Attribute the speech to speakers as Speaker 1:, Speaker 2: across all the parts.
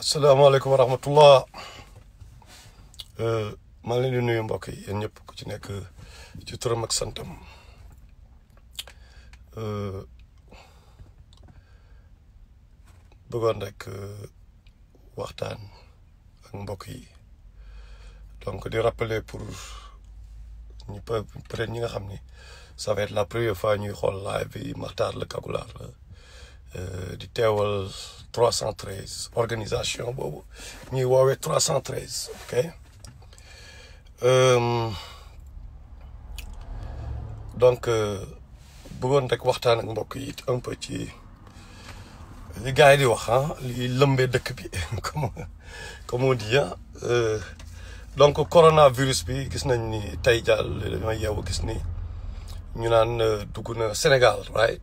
Speaker 1: asalaamaaleykum wa rahmatullah maa ngi leen di nuyu mbokk yi yéen ñëpp ku ci nekk ci turam ak santam bëggoon rek waxtaan ak mbokk yi donc di rappeler pour ñu peut-être ñi nga xam ni ça va être la première fois ñuy xool live bi Makhtar le Kagoulard di teewal 313 organisation boobu ñuy woowee 313 ok donc bëggoon rek waxtaan ak mbokk yi un peu ci li gars yi di wax li lëmbee dëkk bi comme on dit donc coronavirus bi gis nañ ni tey jàll dañoo yeewu gis ni ñu naan dugg na Sénégal right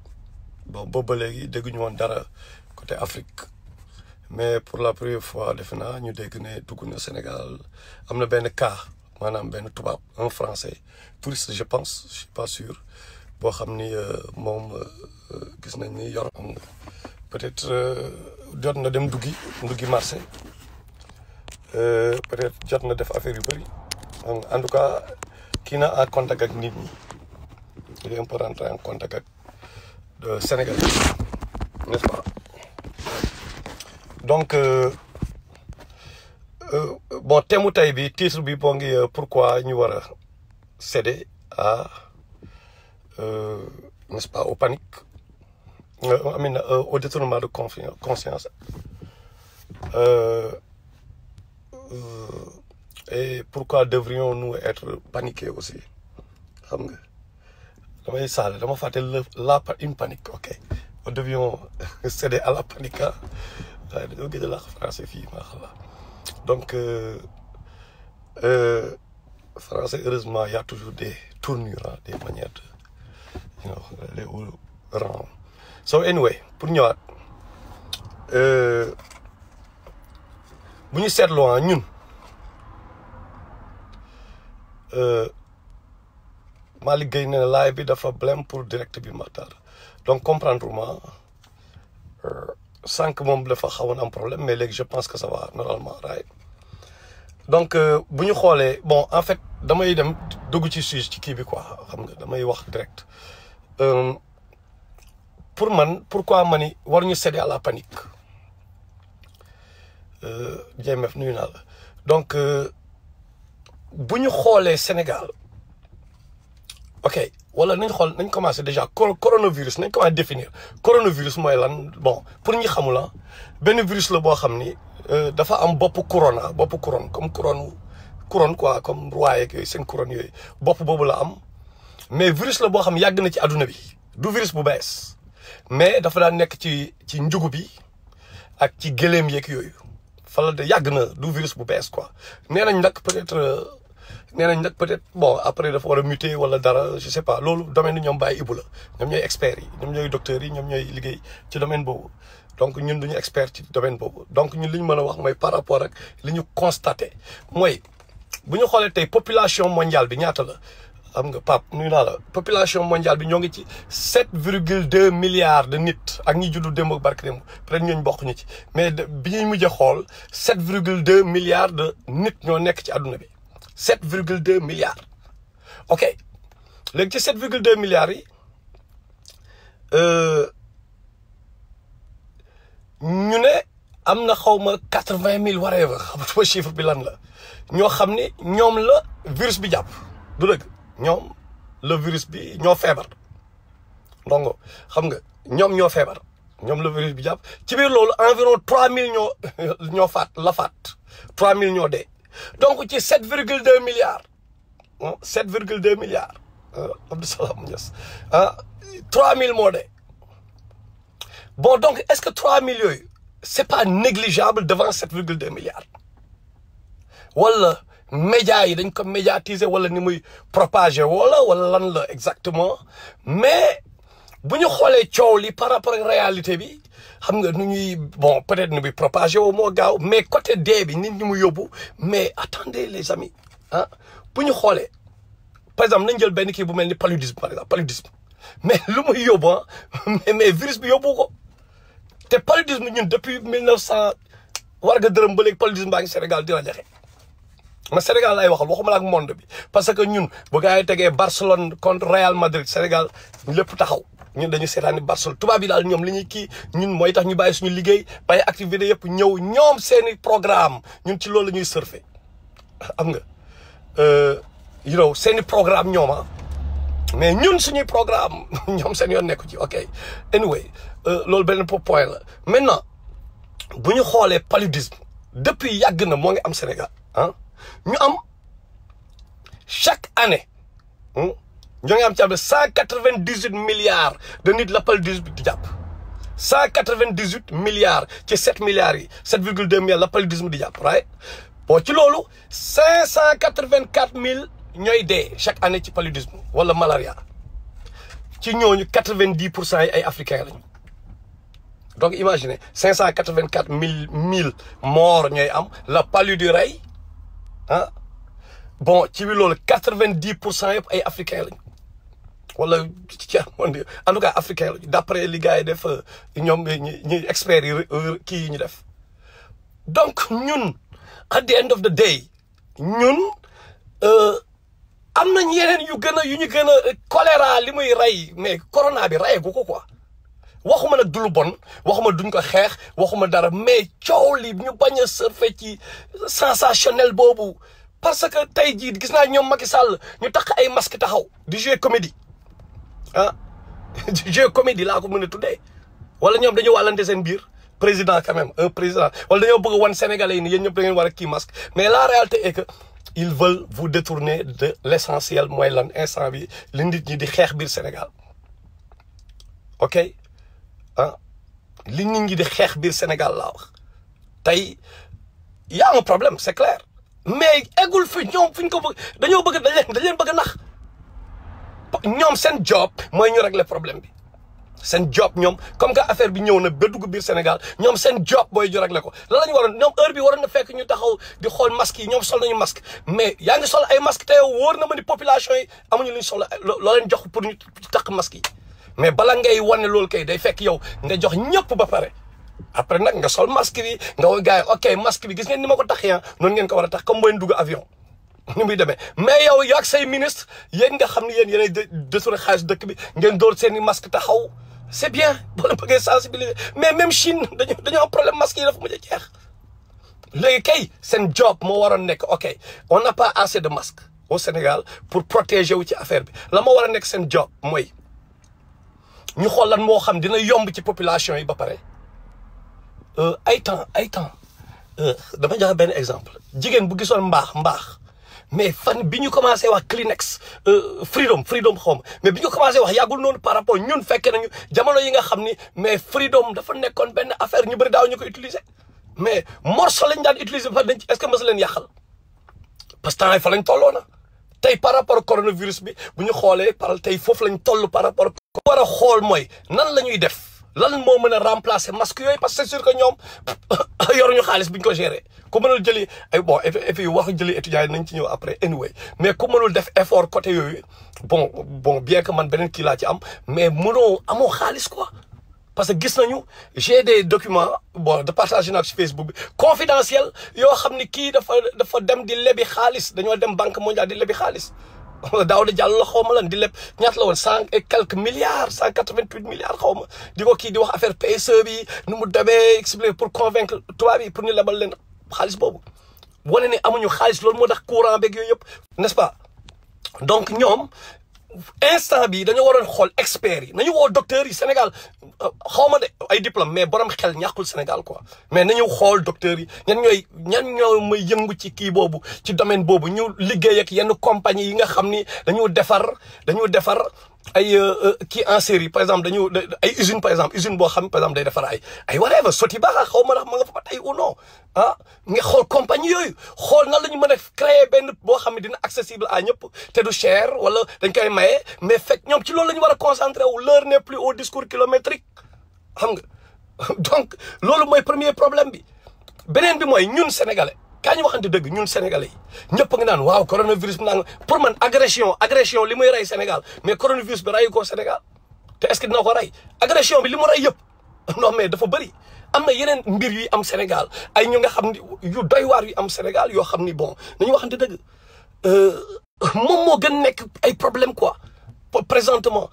Speaker 1: bon boobu ba léegi dégguñu woon dara côté Afrique mais pour la première fois defe naa ñu dégg ne dugg na Sénégal am na benn cas maanaam benn tubaab un français touriste je pense je suis pas sûr boo xam ni moom gis nañ ni yor am peut-être jot na dem duggi marché peut-être jot na def affaire yu bëri en tout cas kii na en contact ak nit ñi il est un peu rentré en contact ak Sénégal n'est-ce pas donc bon thème tey bi titre bi boo ngi pourquoi ñu war a céder à n'est-ce pas aux paniques au détournement de conscience et pourquoi devrions-nous être paniqués aussi xam nga damay saale dama fàtte une panique ok nous devions céder à la panique waaye dañoo gëj a làkk français fii maa xam donc français heureusement y a toujours des tournures des manières de les rang so anyway pour ñëwaat bu ñu seetloo ñun Malick Gueye ne live bi dafa blème pour direct bi Makhtar donc comprendre ma sànq moom dafa xawoon am problème mais léegi je pense que ça va normalement right donc bu ñu xoolee bon en fait damay dem dugg ci sujet ci kii bi quoi xam nga damay wax direct pour man pourquoi ma ni war ñu céder à la panique JMF nuyu naa la donc bu ñu xoolee Sénégal ok wala nañ xool nañ commencé déjà coronavirus nañ commencé définir coronavirus mooy lan bon pour ñi xamul benn virus la boo xam ni dafa am bopp couronne comme couronne quoi comme roi yeeg yooyu seen couronne yooyu bopp boobu la am mais virus la boo xam yàgg na ci àdduna bi du virus bu bees mais dafa daan nekk ci njugu bi ak ci gëléem yeeg yooyu fala de yàgg na du virus bu bees quoi nee nañ nag peut-être bon après dafa war a muter wala dara je sais pas loolu domaine ñoom bàyyi ibu la ñoom ñooy experts yi ñoom ñooy docteurs yi ñoom ñooy liggéey ci domaine boobu donc ñun duñu expert ci domaine boobu donc ñun li ñu mën a wax mooy par rapport ak li ñu constaté mooy bu ñu xoolee tey population mondiale bi ñaata la xam nga Pape nuyu naa la population mondiale bi ñoo ngi ci 7,2 milliards de nit ak ñi juddu démb ak barke démb peut-être ñooñu bokk ñu ci mais bi ñuy mujj a xool 7,2 milliards de nit ñoo nekk ci àdduna bi 7,2 milliards ok léegi ci 7,2 milliards yi ñu ne am na xaw ma 80,000 whatever xamatuma chiffre bi lan la ñoo xam ni ñoom la virus bi jàpp du dëgg ñoom le virus bi ñoo feebar ndongo xam nga ñoom ñoo feebar ñoom le virus bi jàpp ci biir loolu environ 3,000 ñoo faat 3,000 ñoo dee donc ci 7,2 milliards 7,2 milliards Abdou Salam Niass 3,000 moo dee bon donc est-ce que 3,000 yooyu c'est pas négligeable devant 7,2 milliards wala médias yi dañ ko médiatiser wala ni muy propager wala lan la exactement mais bu ñu xoolee coow li par rapport ak réalité bi xam nga nu ñuy bon peut-être nu muy propager woo moo gaaw mais côté dee bi nit ñi mu yóbbu mais attendez les amis bu ñu xoolee par exemple nañ jël benn kii bu mel ni paludisme par exemple paludisme mais lu muy yóbbu mais virus bi yóbbu ko te paludisme ñun depuis 1900 war nga dërëm ba léegi paludisme baa ngi Sénégal di rajaxe ma Sénégal lay waxal waxuma la ak monde bi parce que ñun bu gars yi tegee Barcelone contre Real Madrid Sénégal lépp taxaw ñun dañu seetaani Barcelone tubaab yi daal ñoom li ñuy kii ñun mooy tax ñu bàyyi suñu liggéey bàyyi activité yëpp ñëw ñoom seeni programme ñun ci loolu la ñuy surfer am nga you know seeni programme ñooma mais ñun suñuy programme ñoom seen yoon nekku ci ok anyway loolu benn point la maintenant bu ñu xoolee paludisme depuis yàgg na moo ngi am Sénégal ah ñu am chaque année ñoo ngi am ci am 198 milliards de nit la paludisme di jàpp 198 milliards ci 7 milliards yi 7,2 milliards la paludisme di jàpp right bon ci loolu 584 000 ñooy dee chaque année ci paludisme wala malaria ci ñooñu 90% yi ay africains lañu donc imaginez 584 000 morts ñooy am la palu du rey ah bon ci biir loolu 90% yëpp ay africains lañu wala en tout cas africains lañu d'après li gars yi def ñoom ñi experts yi kii yi ñu def donc ñun at the end of the day ñun am nañ yeneen yu ñu gën a choléra li muy rey mais corona bi rey gu ko quoi waxuma nag du lu bon waxuma duñ ko xeex waxuma dara mais coow li ñu bañ a surfer ci sensationnel boobu parce que tey jii gis naa ñoom Macky Sall ñu tax ay masque taxaw di jouer comédie ah di jouer comédie laa ko mën a tuddee wala ñoom dañoo wàllante seen biir président quand même un président wala dañoo bëgg wan Sénégalais yi ni yéen ñëpp da ngeen war a kii masque mais la réalité est que ils veulent vous détourner de l'essentiel mooy lan instant bi li nit ñi di xeex biir Sénégal ok ah li nit ñi di xeex biir Sénégal laa wax tey y a un problème c'est clair mais eggul fi ñoom fi ñu ko bëgg dañoo bëgg dañ leen bëgg a nax ñoom seen job mooy ñu régler problème bi seen job ñoom comme que affaire bi ñëw na ba dugg biir Sénégal ñoom seen job booy ñu régler ko lan la ñu waroon ñoom heure bi waroon na fekk ñu taxaw di xool masque yi ñoom sol nañu masque mais yaa ngi sol ay masque te wóor na ma ni population yi amuñu lu ñu sol loo leen jox pour ñu takk masque yi mais bala ngay wane loolu kay day fekk yow nga jox ñëpp ba pare après nag nga sol masque bi nga woy gars yi ok masque bi gis ngeen ni ma ko taxee noonu ngeen ko war a tax comme booy dugg avion ni muy demee mais yow yaa ak say ministre yéen nga xam ne yéen yéenay détourné xaalis dëkk bi ngeen door seen i masque taxaw c'est bien boo leen bëggee sensibiliser mais même Chine dañoo am problème masque yi dafa mujj a jeex léegi kay seen job moo waroon nekk ok on n'a pas assez de masques au Sénégal pour protéger wu ci affaire bi la ma war a nekk seen job mooy ñu xool lan moo xam dina yomb ci population yi ba pare ay temps dama joxe benn exemple jigéen bu gisoon mbaax mais fan bi ñu commencé wax Kleenex freedom xawma mais bi ñu commencé wax yàggul noonu par rapport ñun fekkee nañu jamono yi nga xam ni mais freedom dafa nekkoon benn affaire ñu bëri daaw ñu ko utiliser mais morceau lañ daan utiliser ba dañ est-ce que mës leen yàqal parce que temps yi fa lañ tolloo na tey par rapport coronavirus bi bu ñu xoolee par tey foofu lañ toll par rapport war a xool mooy nan la ñuy def lan moo mën a remplacer masque yooyu parce que c'est sûr que ñoom yoruñu xaalis bi ñu ko gérer ku mënul jëli ay bon et puis waxu jëli étudiants yi nañ ci ñëw après anyway mais ku mënul def effort côté yooyu bon bien que man beneen kii laa ci am mais amoo xaalis quoi parce que gis nañu j'ai des documents bon de partage naa ci Facebook bi confidentiel yoo xam ni kii dafa dem di lebi xaalis dañoo dem banque mondiale di lebi xaalis daaw da jàll la xaw ma lan di leb ñaata la woon 100 et quelques milliards 188 milliards xaw ma di ko kii di wax affaire PSE bi nu mu demee expliquer pour convaincre tubaab yi pour ñu lebal leen xaalis boobu wane ne amuñu xaalis loolu moo tax courant beeg yooyu yëpp n'est-ce pas donc ñoom instant bi dañoo waroon xool experts yi nañu woo docteurs yi Sénégal xaw ma de ay diplôme mais borom xel ñàkkul Sénégal quoi mais nañu xool docteurs yi ñan ñoo may yëngu ci kii boobu ci domaine boobu ñu liggéey ak yenn compagnie yi nga xam ni dañu defar ay kii en série par exemple ay usine par exemple usine boo xam par exemple day defar ay whatever soti baax xaw ma ndax ma nga fa ba tey ou non nga xool compagnie yooyu xool nan la ñu mën a créer benn boo xam ne dina accessible à ñëpp te du cher wala dañ koy maye mais fekk ñoom ci loolu la ñu war a concentrer wu l'heure n'est plus au discours kilométrique xam nga donc loolu mooy premier problème bi beneen bi mooy ñun sénégalais kaa ñu waxante dëgg ñun sénégalais yi ñëpp nga naan waaw coronavirus bi naan pour man agression li muy rey Sénégal mais coronavirus bi reyu ko Sénégal te est-ce que dina ko rey agression bi li mu rey yëpp non mais dafa bëri am na yeneen mbir yu am Sénégal ay ñu nga xam ni yu doy waar yu am Sénégal yoo xam ni bon nañu waxante dëgg moom moo gën nekk ay problème quoi présentement.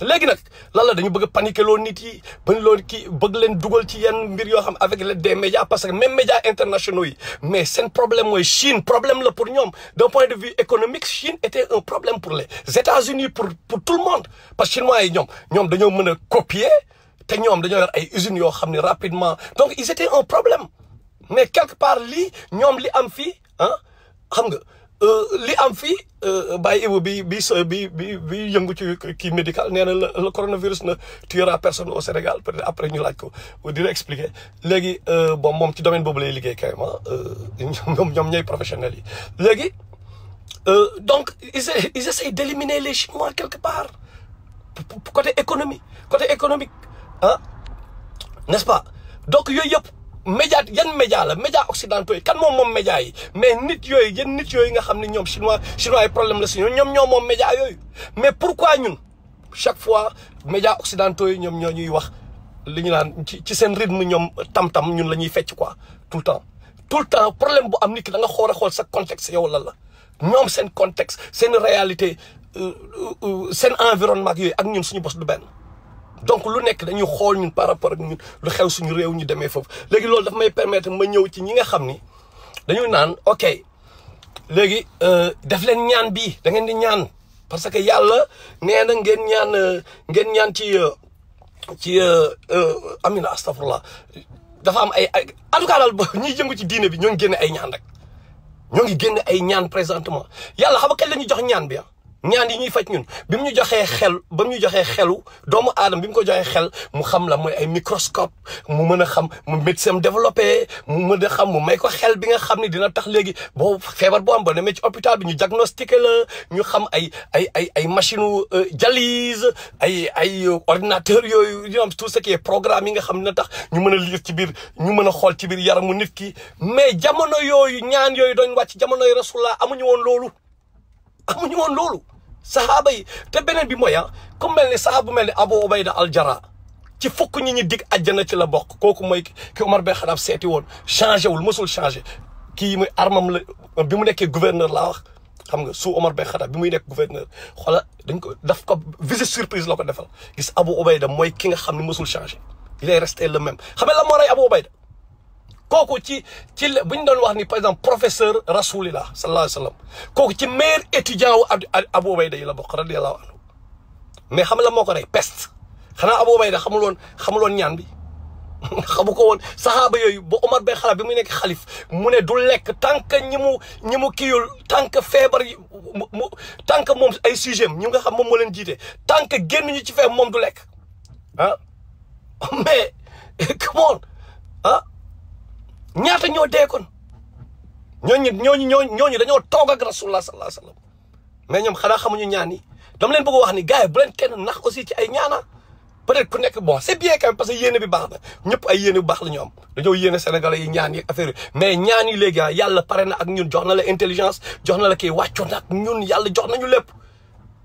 Speaker 1: léegi nag lan la dañu bëgg a paniquer loo nit yi bañ loolu kii bëgg leen dugal ci yenn mbir yoo xam avec l'aide des médias parce que même médias internationaux yi mais seen problème mooy Chine problème la pour ñoom d'un point de vue économique Chine était un problème pour les États-Unis pour tout le monde parce que chinois yi ñoom dañoo mën a copier te ñoom dañoo yor ay usines yoo xam ne rapidement donc ils étaient un problème mais quelque part lii ñoom li am fii ah xam nga li am fii bàyyi Ibu bi yëngu ci kii médical nee na le coronavirus ne tuera personne au Sénégal peut-être après ñu laaj ko dina expliquer léegi bon moom ci domaine boobu lay liggéey carrément ñoom ñooy professionnels yi léegi donc ils essayent d'éliminer les Chinois quelque part côté économique ah n'est-ce pas donc yooyu yëpp média yan média la média occidentaux yi kan moom média yi mais nit yooyu nga xam ne ñoom chinois yi problème la si ñoom moom média yooyu mais pourquoi ñun chaque fois média occidentaux yi ñoom ñoo ñuy wax li ñu naan ci seen rythme ñoom tam-tam ñun la ñuy fecc quoi tout le temps problème bu am nit ki da nga xool sa contexte yow lan la ñoom seen contexte seen réalité seen environnement yooyu ak ñun suñu bos du benn donc lu nekk dañuy xool ñun par rapport ak ñun lu xew suñu réew ñu demee foofu léegi loolu daf may permettre ma ñëw ci ñi nga xam ni dañu naan ok léegi def leen ñaan bii da ngeen di ñaan parce que yàlla nee na ngeen ñaan ci amina astafurlah dafa am ay en tout cas daal ñuy jëngu ci diine bi ñoo ngi génne ay ñaan rek ñoo ngi génne ay ñaan présentement yàlla xam nga kañ la ñuy jox ñaan bi ñaan yi ñuy faj ñun bi mu ñu joxee xelu doomu aadama bi mu ko joxee xel mu xam la mooy ay microscope mu mën a xam mu médecin développé mu mën a xam mu may ko xel bi nga xam ni dina tax léegi boo feebar boo am ba demee ci hôpital bi ñu diagnostiqué la ñu xam ay machine dialyse ay ordinateur yooyu ñu am tout ce qui est programme yi nga xam dina tax ñu mën a lire ci biir ñu mën a xool ci biir yaramu nit ki mais jamono yooyu ñaan yooyu doon wàcc jamonoy Rasulullah amuñu woon loolu saxaaba yi te beneen bi mooy comme mel ni saxaaba mel ni Abu Ubayda al-Jarrah ci fukk ñi dig àjjana ci la bokk kooku mooy ki Omar Ben Khattab seeti woon changé wul mosul changé kii muy armam la bi mu nekkee gouverneur laa wax xam nga su Omar Ben Khattab bi muy nekk gouverneur xoola dañ ko daf ko visite surprise la ko defal gis Abu Ubayda mooy ki nga xam ne mosul changé il est resté le même xam nga la moo rey Abu Ubayda kooku ci bu ñu doon wax ni par exemple professeur rasulillah sallallahu alayhi wa sallam kooku ci meilleur étudiant wu Abu Ubayda yi la bokk radiyallahu anhu mais xam la moo ko rey peste xanaa Abu Ubayda xamuloon ñaan bi xamu ko woon saxaaba yooyu ba Omar Ben Khattab bi muy nekk xalif mu ne du lekk tant que ñi mu kiiyul tant que feebar yi tant que moom ay sujet am ñu nga xam moom moo leen jiite tant que génn ñu ci feebar moom du lekk mais come on ñaata ñoo dee kon ñooñu dañoo toog ak rasulullah sallallahu alayhi wasallam mais ñoom xanaa xamuñu ñaan yi dama leen bëgg a wax ni gars yi bu leen kenn nax aussi ci ay ñaana peut-être ku nekk bon c'est bien quand même parce que yéene bi baax na ñëpp ay yéene bu baax la ñu am dañoo yéene Sénégalais yi ñaan yi affaire yi mais ñaan yi léegi yàlla pare na ak ñun jox na la intelligence jox na la kii wàccoon na ak ñun yàlla jox nañu lépp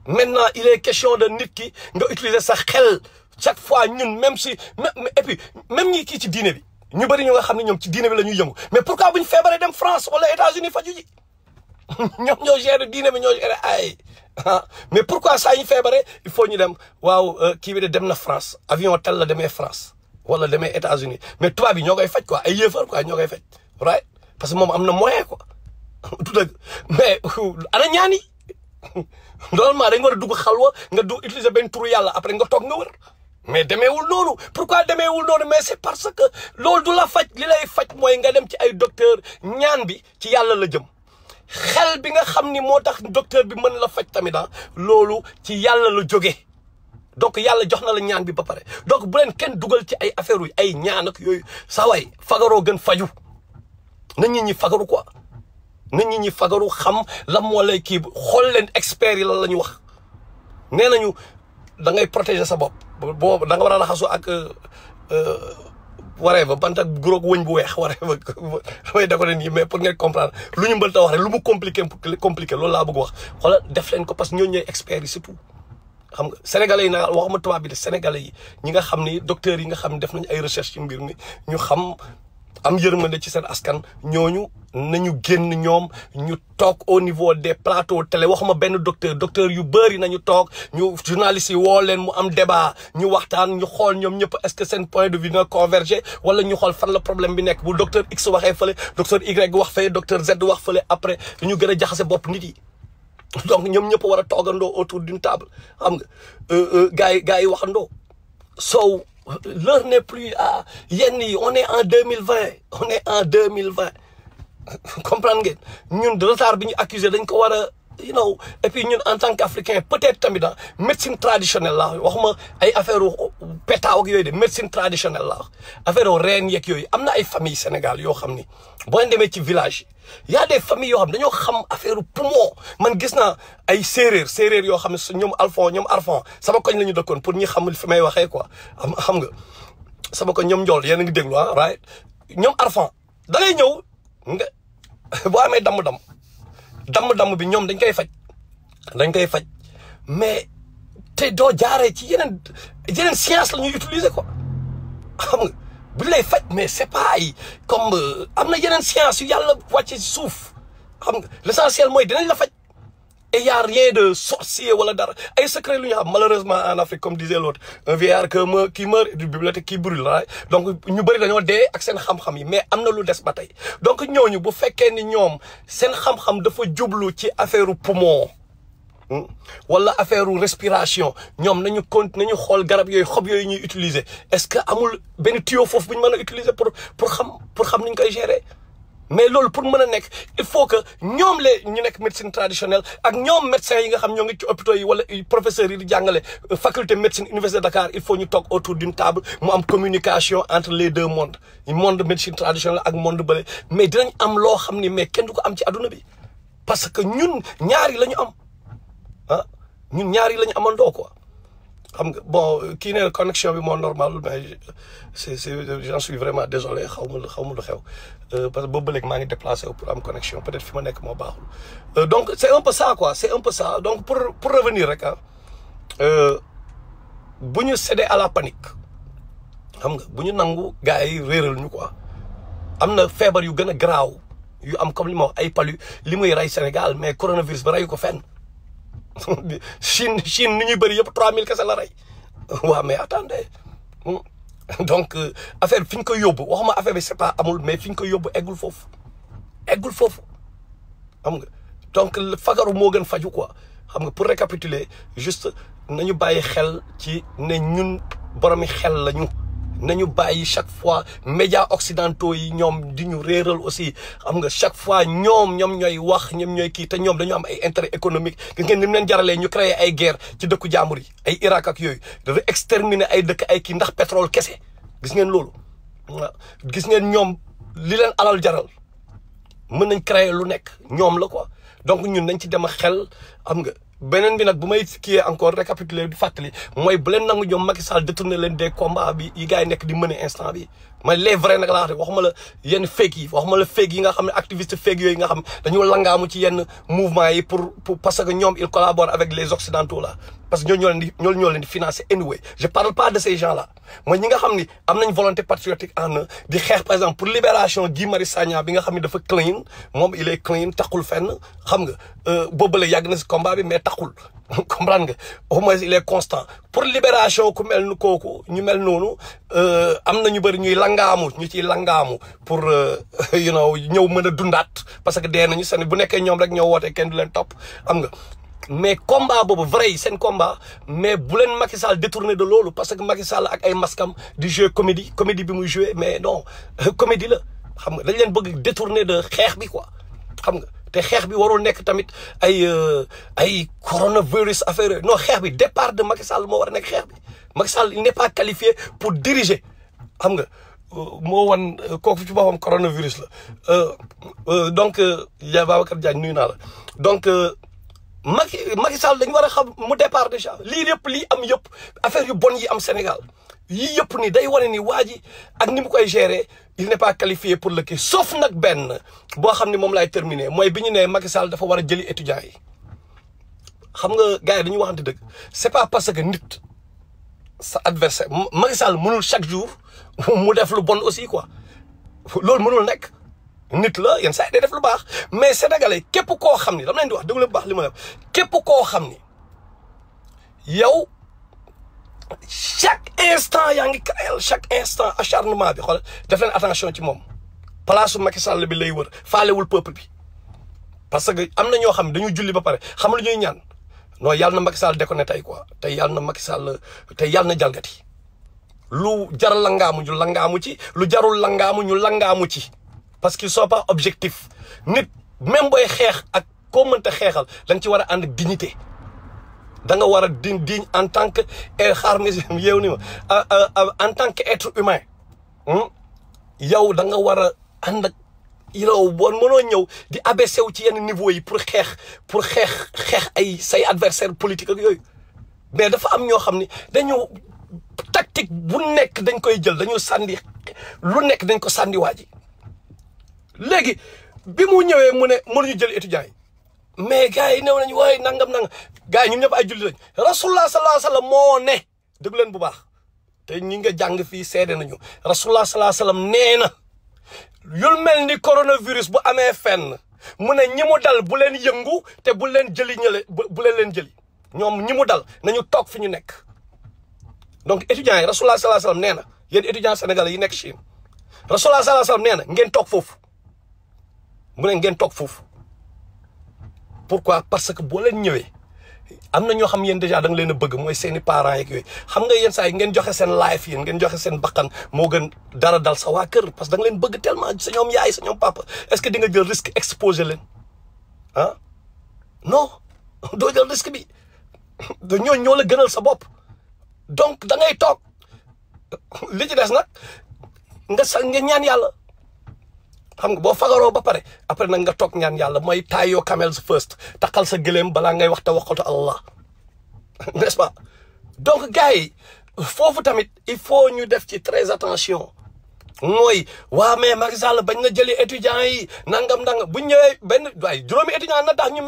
Speaker 1: maintenant il est question de nit ki nga utiliser sa xel chaque fois ñun même si et puis même ñi kii ci diine bi ñu bëri ñu nga xam ne ñoom ci diine bi la ñuy yëngu mais pourquoi bu ñu feebaree dem France wala États-Unis faju ji ñoom ñoo gérer diine bi ñoo gérer ay mais pourquoi saa ñu feebaree il faut ñu dem waaw kii bi de dem na France avion tel la demee France wala demee États-Unis mais tubaab bi ñoo koy faj quoi ay yéefar quoi ñoo koy faj right parce que moom am na moyen quoi du dëgg mais ana ñaan yi normalement dañ war a dugg xalwa nga du utiliser benn turu yàlla après nga toog nga wër mais demeewul noonu pourquoi demeewul noonu mais c'est parce que loolu du la faj li lay faj mooy nga dem ci ay docteur ñaan bi ci yàlla la jëm xel bi nga xam ni moo tax docteur bi mën la faj tamit loolu ci yàlla la jógee donc yàlla jox na la ñaan bi ba pare donc bu leen kenn dugal ci ay affaire yu ay ñaan ak yooyu saa waay fagaroo gën faju na nit ñi fagaru quoi na nit ñi fagaru xam lan moo lay kii xool leen experts yi lan la ñu wax nee nañu da ngay protéger sa bopp boobu da nga war a raxasu ak waree ba bant ak guróog wëñ bu weex waree ba damay da ko ne nii mais pour ngeen comprendre lu ñu mbëlta wax rek lu mu compliqué loolu laa bëgg wax xoolal def leen ko parce que ñooñu ñooy experts yi surtout xam nga sénégalais yi na waxuma tubaab bi de sénégalais yi ñi nga xam ni docteurs yi nga xam ne def nañu ay recherche ci mbir mi ñu xam am yërmande ci seen askan ñooñu nañu génn ñoom ñu toog au niveau des plateaux télé waxuma benn docteur yu bëri nañu toog ñu journalistes yi woo leen mu am débat ñu waxtaan ñu xool ñoom ñëpp est-ce que seen point de vue na converger wala ñu xool fan la problème bi nekk bu docteur X waxee fële docteur Y wax fële docteur Z wax fële après ñu gën a jaxase bopp nit yi donc ñoom ñëpp war a toogandoo autour d'une table xam nga gars yi waxandoo so l'heure n'est plus à yenn yi on est en 2020 comprendre ngeen ñun de retard bi ñu accusé dañ ko war a et puis ñun en tant qu'Africain peut-être tamit médecine traditionnelle la waxuma ay affaire pétaaw ak yooyu de médecine traditionnelle la affaire reen yeeg yooyu am na ay famille Sénégal yoo xam ni boo demee ci village yi y a des familles yoo xam dañoo xam affaire poumon man gis naa ay séeréer yoo xam ne ñoom Arfan sama koñ la ñu dëkkoon pour ñi xamul fi may waxee quoi xam nga sama koñ ñoom njool yéen a ngi déglu right ñoom Arfan da ngay ñëw nga boo amee damm bi ñoom dañ koy faj mais te doo jaaree ci yeneen science la ñuy utiliser quoi xam nga bu lay faj mais c'est pas ay comme am na yeneen science yu yàlla wàcce ci suuf xam nga l'essentiel mooy dinañ la faj et y a rien de sorcier wala dara ay secret lu ñu xam malheureusement en Afrique comme disait l'autre un vieillard qui meurt et une bibliothèque qui brûle right donc ñu bëri dañoo dee ak seen xam-xam yi mais am na lu des ba tey donc ñooñu bu fekkee ni ñoom seen xam-xam dafa jublu ci affaire poumon wala affaire respiration ñoom nañu xool garab yooyu xob yooyu ñuy utiliser est-ce que amul benn tuyau foofu bu ñu mën a utiliser pour xam ni ñu koy gérer mais loolu pour mën a nekk il faut que ñoom ñu nekk médecine traditionnelle ak ñoom médecins yi nga xam ñoo ngi ci hôpitaux yi wala professeurs yi di jàngale faculté médecine université de Dakar il faut ñu toog autour d'une table mu am communication entre les deux mondes monde médecine traditionnelle ak monde bële mais dinañ am loo xam ni mais kenn du ko am ci adduna bi parce que ñun ñaari la ñu am ñun ñaari la ñu amandoo quoi xam nga bon kii ne connexion bi moo normal mais j'en suis vraiment désolé xaw ma lu xew parce que boobu ba léegi maa ngi déplacé pour am connexion peut-être fi ma nekk moo baaxul donc c'est un peu ça quoi c'est un peu ça donc pour revenir rek bu ñu céder à la panique xam nga bu ñu nangu gars yi réeral ñu quoi am na feebar yu gën a garaaw yu am comme li ma wax ay palu li muy rey Sénégal mais coronavirus ba reyu ko fenn Chine ni ñuy bëri yëpp 3000 kese la rey waaw mais attendez donc affaire fi ñu koy yóbbu waxuma affaire bi c'est pas amul mais fi ñu koy yóbbu eggul foofu xam nga donc fagaru moo gën faju quoi xam nga pour récapituler juste nañu bàyyi xel ci ne ñun boromi xel lañu nañu bàyyi chaque fois médias occidentaux yi ñoom di ñu réeral aussi xam nga chaque fois ñoom ñooy wax ñoom ñooy kii te ñoom dañu am ay intérêt économique gis ngeen ni mu leen jaralee ñu créer ay guerre ci dëkku jàmbur yi ay Irak ak yooyu dafa exterminer ay dëkk ay kii ndax pétrole kese gis ngeen loolu waaw gis ngeen ñoom li leen alal jaral mën nañ créer lu nekk ñoom la quoi donc ñun nañ ci dem a xel xam nga beneen bi nag bu may kii encore récapituler di fàttali mooy bu leen nangu ñoom Macky Sall détourné leen des combats bi yi gars yi nekk di mener instant bi mais les vrais nag laa wax waxuma la yenn fake yi waxuma la fake yi nga xam ne activiste fake yooyu nga xam dañoo langaamu ci yenn mouvement yi pour parce que ñoom ils collaborent avec les occidentaux là parce que ñoo leen di financer anyway je parle pas de ces gens là mooy ñi nga xam ni am nañ volonté patriotique en eux di xeex par exemple pour libération Guy Marius Sagna bi nga xam ne dafa clean moom il est clean taxul fenn xam nga boobu la yàgg na si combat bi mais taxul comprendre nga au moins il est constant pour libération ku mel ni kooku ñu mel noonu am na ñu bëri ñu ciy langaamu pour ñëw mën a dundaat parce que dee nañu seen bu nekkee ñoom rek ñoo woote kenn du leen topp xam nga mais combat boobu vrai seen combat mais bu leen Macky Sall détourné de loolu parce que Macky Sall ak ay maskam di jouer comédie bi muy jouer mais non comédie la xam nga dañ leen bëgg détourné de xeex bi quoi xam nga te xeex bi warul nekk tamit ay coronavirus affaire non xeex bi départ de Macky Sall moo war a nekk xeex bi Macky Sall il n'est pas qualifié pour diriger xam nga moo wan kooku ci boppam coronavirus la donc yaa Babacar Diagne nuyu naa la donc Macky Sall dañu war a xam mu départ déjà lii am yëpp affaire yu bon yi am Sénégal yii yëpp ni day wane ni waa ji ak ni mu koy gérer il n'est pas qualifié pour le kii sauf nag benn boo xam ne moom laay terminer mooy bi ñu ne Macky Sall dafa war a jëli étudiants yi xam nga gars yi dañuy waxante dëgg c'est pas parce que nit sa adversaire Macky Sall mënul chaque jour mu def lu bon aussi quoi loolu mënul nekk nit la yenn saa yi day def lu baax mais sénégalais képp koo xam ni dama leen di wax déglu leen bu baax li ma la képp koo xam ni yow chaque instant yaa ngi créer chaque instant acharnement bi xool def leen attention ci moom place Macky Sall bi lay wër faalewul peuple bi parce que am na ñoo xam ne dañu julli ba pare xam lu ñuy ñaan non yàlla na Macky Sall déconné tey quoi tey yàlla na Macky Sall tey yàlla na jalgati lu jaral langaamu ñu langaamu ci lu jarul langaamu ñu langaamu ci parce qu'ils sont pas objectifs nit même booy xeex ak koo mënta xeexal da nga ci war a ànd ak dignité da nga war a digne en tant que xaar mi yow ni ma en tant que être humain yow da nga war a ànd ak yow bon mënoo ñëw di abaissé wu ci yenn niveau yi pour xeex ay say adversaire politique ak yooyu mais dafa am ñoo xam ni dañu tactique bu nekk dañ koy jël dañu sànni lu nekk dañ ko sànni waa ji léegi bi mu ñëwee mu ne mënuñu jël étudiants yi mais gars yi new nañu waaye nangam gars yi ñun ñëpp ay julli lañ rasulullah sallallahu alayhi wasallam moo ne dégg leen bu baax te ñi nga jàng fii seede nañu rasulullah sallallahu alayhi wasallam nee na yul mel ni coronavirus bu amee fenn mu ne ñi mu dal bu leen yëngu te bu leen jëli ñële bu leen jëli ñoom ñi mu dal nañu toog fi ñu nekk donc étudiants yi rasulullah sallallahu alayhi wasallam nee na yéen étudiants sénégalais yi nekk Chine rasulullah sallallahu alayhi wasallam nee na ngeen toog foofu mu ne ngeen toog foofu pourquoi parce que boo leen ñëwee am na ñoo xam yéen déjà da nga leen a bëgg mooy seeni parents yeeg yooyu xam nga yenn saa yi ngeen joxe seen life yéen ngeen joxe seen bakkan moo gën dara dal sa waa kër parce que da nga leen bëgg tellement sa ñoom yaay sa ñoom papa est-ce que di nga jël risque exposer leen ah non doo jël risque bi ñoo la gënal sa bopp donc da ngay toog li ci des nag nga ñaan yàlla xam nga boo fagaroo ba pare après nag nga toog ñaan yàlla mooy tie your camels first takkal sa gëléem balaa ngay wax te waxatu Allah n'est-ce pas donc gars yi foofu tamit il faut ñu def ci très attention mooy waa mais Macky Sall bañ na jëli étudiants yi nangam bu ñëwee benn waaye juróomi étudiants na tax ñu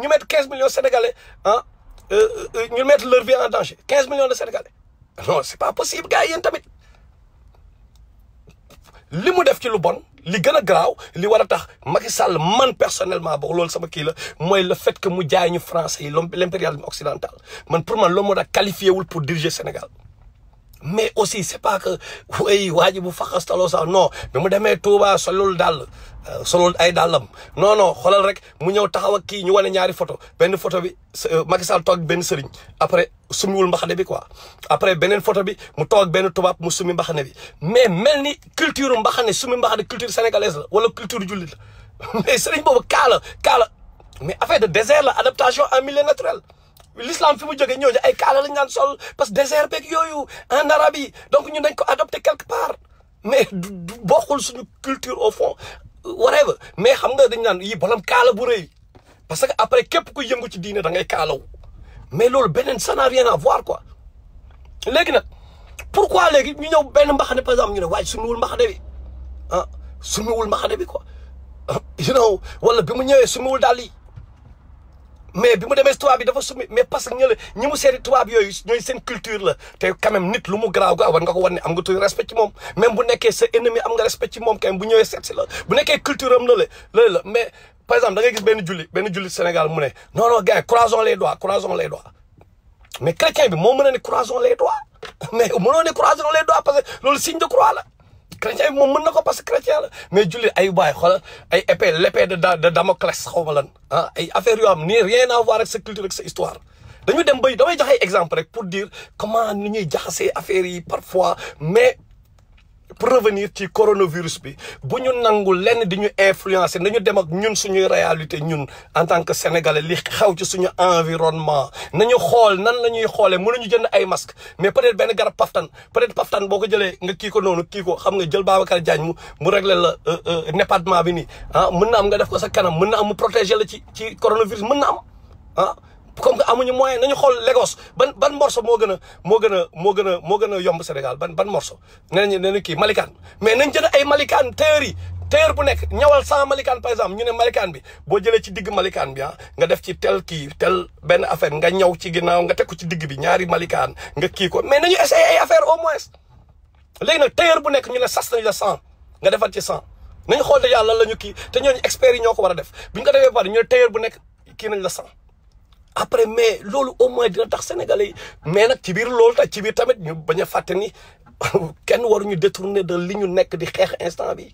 Speaker 1: mettre 15 millions sénégalais ah ñu mettre leur vie en danger 15 millions de sénégalais non c'est pas possible gars yi yéen tamit li mu def ci lu bon li gën a garaaw li war a tax Macky Sall man personnellement boo loolu sama kii la mooy le fait que mu jaay ñu français yi l'impérialisme occidental man pour man loolu moo tax qualifié wul pour diriger Sénégal mais aussi c'est pas que way waa ji bu faxastaloo sax non mais mu demee Touba solul ay dàllam non xoolal rek mu ñëw taxaw ak kii ñu wane ñaari photo benn photo bi Macky Sall toog benn sëriñ après sumiwul mbaxane bi quoi après beneen photo bi mu toog benn tubaab mu sumi mbaxane bi mais mel ni culture mbaxane sumi mbaxane culture sénégalaise la wala culture jullit la mais sëriñ boobu kaala mais affaire de désert la adaptation en milieu naturel l'islam fi mu jógee ñooñu ay kaala lañ naan sol parce que désert beeg yooyu en Arabie donc ñun dañ ko adopté quelque part mais du bokkul suñu culture au fond whatever mais xam nga dañ naan yi bolam kaala bu rëy parce que après képp ku yëngu ci diine da ngay kaalaw mais loolu beneen ça n'a rien à voir quoi léegi nag pourquoi léegi ñu ñëw benn mbaxane par exemple ñu ne waaye sumiwul mbaxane bi sumiwul mbaxane bi quoi you know wala bi mu ñëwee sumiwul daal yi mais bi mu demee tubaab bi dafa sumi mais parce que ñi mu seeti tubaab yooyu ñooy seen culture la te quand même nit lu mu garaaw gaaw war nga ko wan ne am nga tuuti respect ci moom même bu nekkee sa ennemi am nga respect ci moom quand même bu ñëwee seet si la bu nekkee culture am la mais par exemple da ngay gis benn julli Sénégal mu ne non gars yi croisons les doigts mais chrétien bi moo mën a ne croisons les doigts mais mënoo ne croisons les doigts parce que loolu signe de croix la chrétien bi moom mën na ko parce que chrétien la mais julli ay baay xoolal ay l'épée de Damoclès xaw ma lan ay affaires yoo xam ni rien à voir avec sa culture ak sa histoire dañu dem bay damay joxe ay exemple rek pour dire comment ni ñuy jaxasee affaires yi parfois mais pour revenir ci coronavirus bi bu ñu nangu lenn di ñu influencer nañu dem ak ñun suñuy réalité ñun en tant que sénégalais li xew ci suñu environnement nañu xool nan la ñuy xoolee mënuñu jënd ay masque mais peut-être benn garab paftan boo ko jëlee nga kii ko noonu kii ko xam nga jël Babacar Diagne mu régler la népadement bi nii mën na am nga def ko sa kanam mën na am mu protéger la ci coronavirus mën na am comme que amuñu moyen nañu xool Lagos ban morceau moo gën a yomb Sénégal ban morceau nee nañu kii malikaan mais nañ jënd ay malikaan théorie tailleur bu nekk ñawal 100 malikaan par exemple ñu ne malikaan bi boo jëlee ci digg malikaan bi nga def ci tel benn affaire nga ñaw ci ginnaaw nga teg ko ci digg bi ñaari malikaan nga kii ko mais nañu essayer ay affaire au moins léegi nag tailleur bu nekk ñu ne sas nañu la 100 nga defal ci 100 nañu xool déjà lan la ñu kii te ñooñu experts yi ñoo ko war a def bu ñu ko defee pare ñu ne tailleur bu nekk kii nañ la 100 après mais loolu au moins dina tax sénégalais yi mais nag ci biir loolu tax ci biir tamit ñu bañ a fàtte ni kenn waruñu détourner de li ñu nekk di xeex instant bi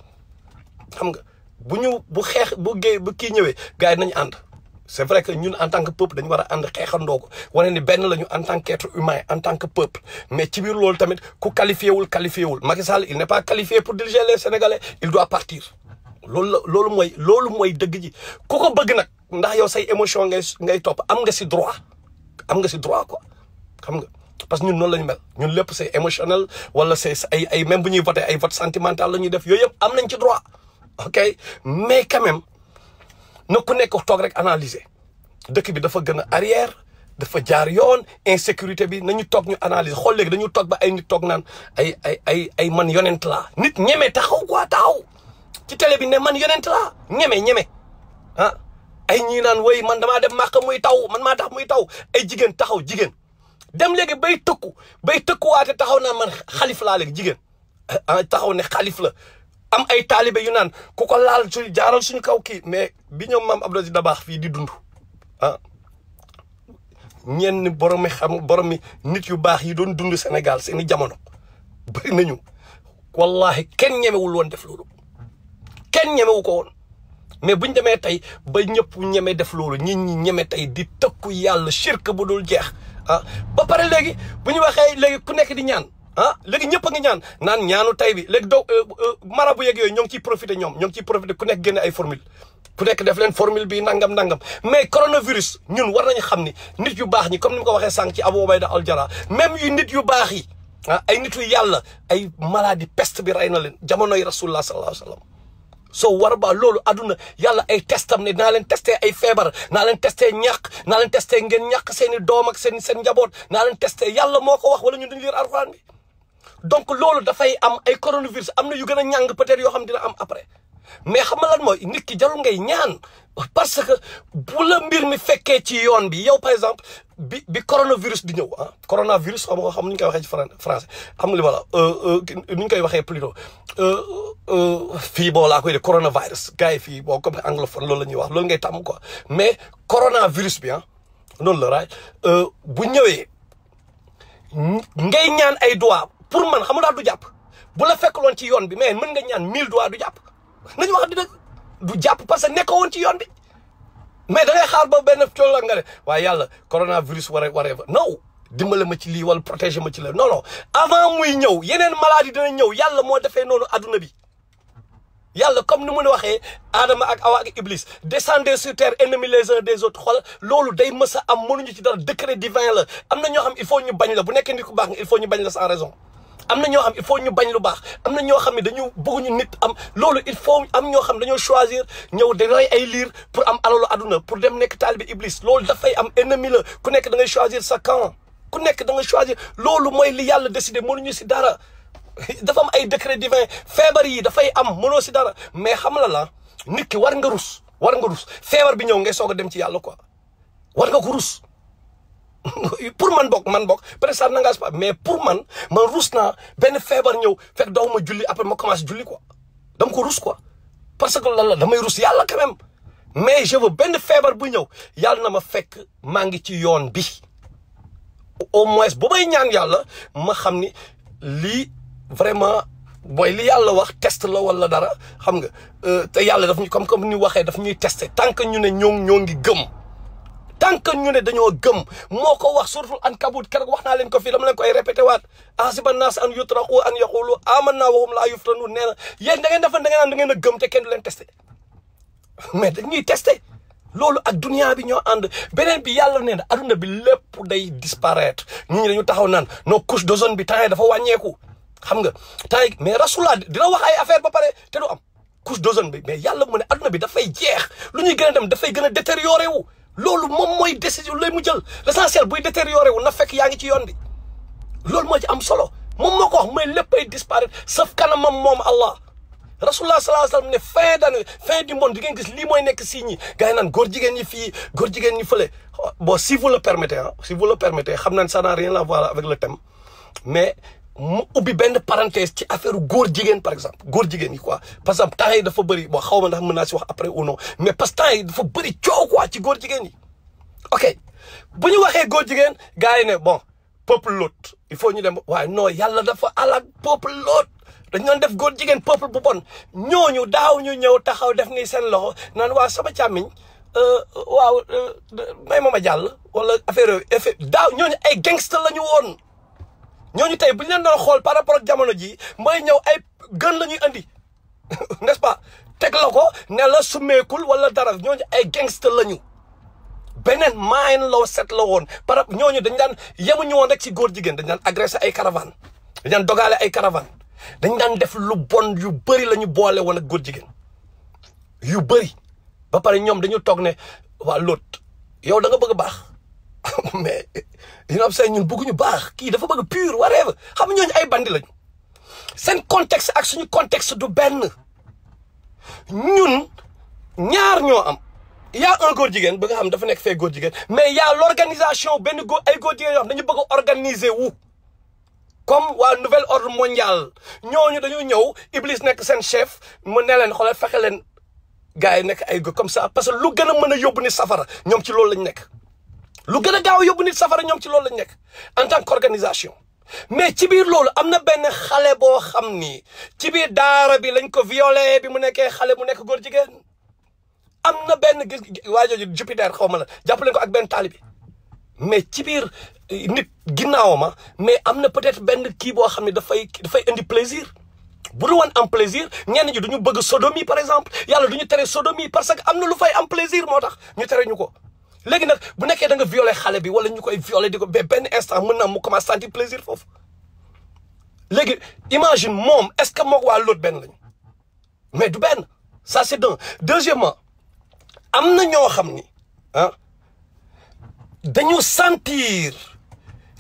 Speaker 1: xam nga bu kii ñëwee gars yi nañu ànd c'est vrai que ñun en tant que peuple dañu war a ànd xeexandoo ko wane ni benn la ñu en tant qu'être humain en tant que peuple mais ci biir loolu tamit ku qualifié wul Macky Sall il n'est pas qualifié pour diriger les Sénégalais il doit partir loolu mooy dëgg ji ku ko bëgg nag ndax yow say émotion ngay topp am nga si droit quoi xam nga parce que ñun noonu la ñu mel ñun lépp c'est émotionnel wala c'est ay même bu ñuy voté ay vote sentimental la ñuy def yooyu yëpp am nañ ci droit ok mais quand même na ku nekk toog rek analyser dëkk bi dafa gën a arrière dafa jaar yoon insécurité bi nañu toog ñu analyser xool léegi dañu toog ba ay nit toog naan ay man yonent laa nit ñeme taxaw ci télé bi ne man yonent laa ñeme ay ñii naan woy man damaa dem màq muy taw man maa tax muy taw ay jigéen taxaw dem léegi bay tëkkuwaate taxaw naan man xalif laa léegi jigéen taxaw ne xalif la am ay taalibe yu naan ku ko laal jaaral suñu kaw kii mais bi ñoom maam Abdou Aziz Dabakh fii di dund ñenn borom mi nit yu baax yi doon dund Sénégal seeni jamono bëri nañu wallahi kenn ñemewul woon def loolu kenn ñemewu ko woon mais buñ demee tey ba ñëpp ñeme def loolu ñi ñeme tey di tëkku yàlla shirk bu dul jeex ba pare léegi bu ñu waxee léegi ku nekk di ñaan léegi ñëpp a ngi naan ñaanu tey bi léegi marabu yeeg yooyu ñoo ngi ciy profité ku nekk génne ay formule ku nekk def leen formule bi nangam mais coronavirus ñun war nañu xam ni nit yu baax ñi comme ni ma ko waxee sànq ci Abu Ubayda al Jarrah même yu nit yu baax yi ay nit yu yàlla ay maladie peste bi rey na leen jamonoy rasulullah sallallahu alayhi wa sallam soo war ba loolu aduna yàlla ay testam ne naa leen testé ay feebar naa leen testé ñàkk naa leen testé ngeen ñàkk seen i doom ak seen njaboot naa leen testé yàlla moo ko wax wala ñun dañu lire alxuraan bi donc loolu dafay am ay coronavirus am na yu gën a ñàng peut-être yoo xam dina am après mais xam nga lan mooy nit ki jarul ngay ñaan parce que bu la mbir mi fekkee ci yoon bi yow par exemple bi coronavirus di ñëw coronavirus xam nu ñu koy waxee ci français xam nga li ma la nu ñu koy waxee plutôt fii boo laa koy de coronavirus gars yi fii boo comme anglophone loolu la ñuy wax loolu ngay tàmm quoi mais coronavirus bi noonu la raay bu ñëwee ngay ñaan ay doigts pour man xam nga daal du jàpp bu la fekkloon ci yoon bi mais mën nga ñaan 1000 doigts du jàpp nañu wax dina du jàpp parce que nekkoo woon ci yoon bi mais da ngay xaar ba benn tool la nga ne waaye yàlla coronavirus waree non dimbale ma ci lii wala protéger ma ci la non avant muy ñëw yeneen maladie dina ñëw yàlla moo defee noonu adduna bi yàlla comme ni mu ne waxee Adama ak Awa ak Iblis descendez sur terre ennemis les uns des autres xool loolu day mës a am mënuñu ci dara décret divin la am na ñoo xam il faut ñu bañ la bu nekkee nit ku baax nga il faut ñu bañ la sans raison am na ñoo xam il faut ñu bañ lu baax am na ñoo xam ne dañu bëgguñu nit am loolu il faut am ñoo xam dañoo choisir ñëw da rey ay liir pour am alalu aduna pour dem nekk taalibe Iblis loolu dafay am ennemi la ku nekk da ngay choisir sa camp ku nekk da ngay choisir loolu mooy li yàlla décidé mënuñu si dara dafa am ay décret divin feebar yi dafay am mënoo si dara mais xam la nit ki war nga rus feebar bi ñëw ngay soog a dem ci yàlla quoi war nga ko rus pour man bokk peut-être ça n'engage pas mais pour man rus naa benn feebar ñëw fekk daw ma julli après ma commencé julli quoi dama ko rus quoi parce que lan la damay rus yàlla quand même mais je veux benn feebar bu ñëw yàlla na ma fekk maa ngi ci yoon bi au moins bu may ñaan yàlla ma xam ni lii vraiment booy li yàlla wax test la wala dara xam nga te yàlla daf ñu comme ni waxee daf ñuy testé tant que ñu ne ñoo ngi gëm tant que ñu ne dañoo gëm moo ko wax suratul Ankabut keroog wax naa leen ko fii dama leen koy répété waat ahasiba naas an yutraku an yaqulu amanna wa hum laa yuftanun nee na yéen da ngeen defoon da ngeen a gëm te kenn du leen testé mais dañuy testé loolu ak dunia bi ñoo ànd beneen bi yàlla nee na adduna bi lépp day disparaître ñi dañu taxaw naan non couche d'ozone bi temps yi dafa wàññeeku xam nga temps yi mais rasulullah dina wax ay affaire ba pare te du am couche d'ozone bi mais yàlla mu ne adduna bi dafay jeex lu ñuy gën a dem dafay gën a détérioré wu loolu moom mooy décision lay mu jël l'essentiel buy détérioré wu na fekk yaa ngi ci yoon bi loolu moo ci am solo moom moo ko wax mooy lépp ay disparaître sauf kanamam moom Allah rasulullah sallallahu alayhi wa sallam ne fin du monde di ngeen gis lii mooy nekk signes yi gars yi naan góor jigéen ñi fii góor jigéen ñi fële bon si vous le permettez si vous le permettez xam naa ne ça n'a rien à voir avec le thème mais mu ubbi benn parenthèse ci affaire góor jigéen par exemple góor jigéen yi quoi par exemple temps yi dafa bëri bon xaw ma ndax mën naa si wax après ou non mais parce que temps yi dafa bëri coow quoi ci góor jigéen yi ok bu ñu waxee góor jigéen gars yi ne bon peuple l'autre il faut ñu dem waaye non yàlla dafa alak peuple l'autre dañu doon def góor jigéen peuple bu bon ñooñu daaw ñu ñëw taxaw def ni seen loxo naan waa sama càmmiñ waaw may ma jàll wala affaire effet daaw ñooñu ay gangster la ñu woon ñooñu tey bu ñu leen doon xool par rapport ak jamono ji mooy ñëw ay gën la ñuy andi n'est-ce pas teg la ko ne la summeekul wala dara ñooñu ay gangster la ñu beneen maayen loo set la woon par rapport ñooñu dañ daan yemuñu woon rek ci góor jigéen dañ daan agressé ay caravane dañ daan dogaale ay caravane dañ daan def lu bon yu bëri la ñu boole woon ak góor jigéen yu bëri ba pare ñoom dañu toog ne waa l'autre yow da nga bëgg a baax mais you know say ñun bëgguñu baax kii dafa bëgg pur whatever xam ñooñu ay bandi lañu seen contexte ak suñu contexte du benn ñun ñaar ñoo am y a un góor jigéen ba nga xam dafa nekk fee góor jigéen mais y a l'organisation benn góor ay góor jigéen yoo xam dañu bëgg a organiser wu comme waa nouvel ordre mondial ñooñu dañu ñëw Iblis nekk seen chef mu ne leen xoolal fexe leen gars yi nekk ay góor comme ça parce que lu gën a mën a yóbbu nit safara ñoom ci loolu lañ nekk lu gën a gaaw yóbbu nit safara ñoom ci loolu lañ nekk en tant qu'organisation mais ci biir loolu am na benn xale boo xam ni ci biir daara bi lañ ko violé bi mu nekkee xale mu nekk góor jigéen am na benn gis waa jooju Jupiter xaw ma la jàppale ko ak benn taalibi mais ci biir nit ginnaawama mais am na peut-être benn kii boo xam ne dafay indi plaisir bu dul woon am plaisir ñenn ñi duñu bëgg sodomie par exemple yàlla duñu tere sodomie parce que am na lu fay am plaisir moo tax ñu tere ñu ko léegi nag bu nekkee da nga violé xale bi wala ñu koy violé di ko ba benn instant mën na mu commence sentir plaisir foofu léegi imagine moom est-ce que mook waa l'autre benn lañu mais du benn ça c'est d'un deuxièmement am na ñoo xam ni ah dañu sentir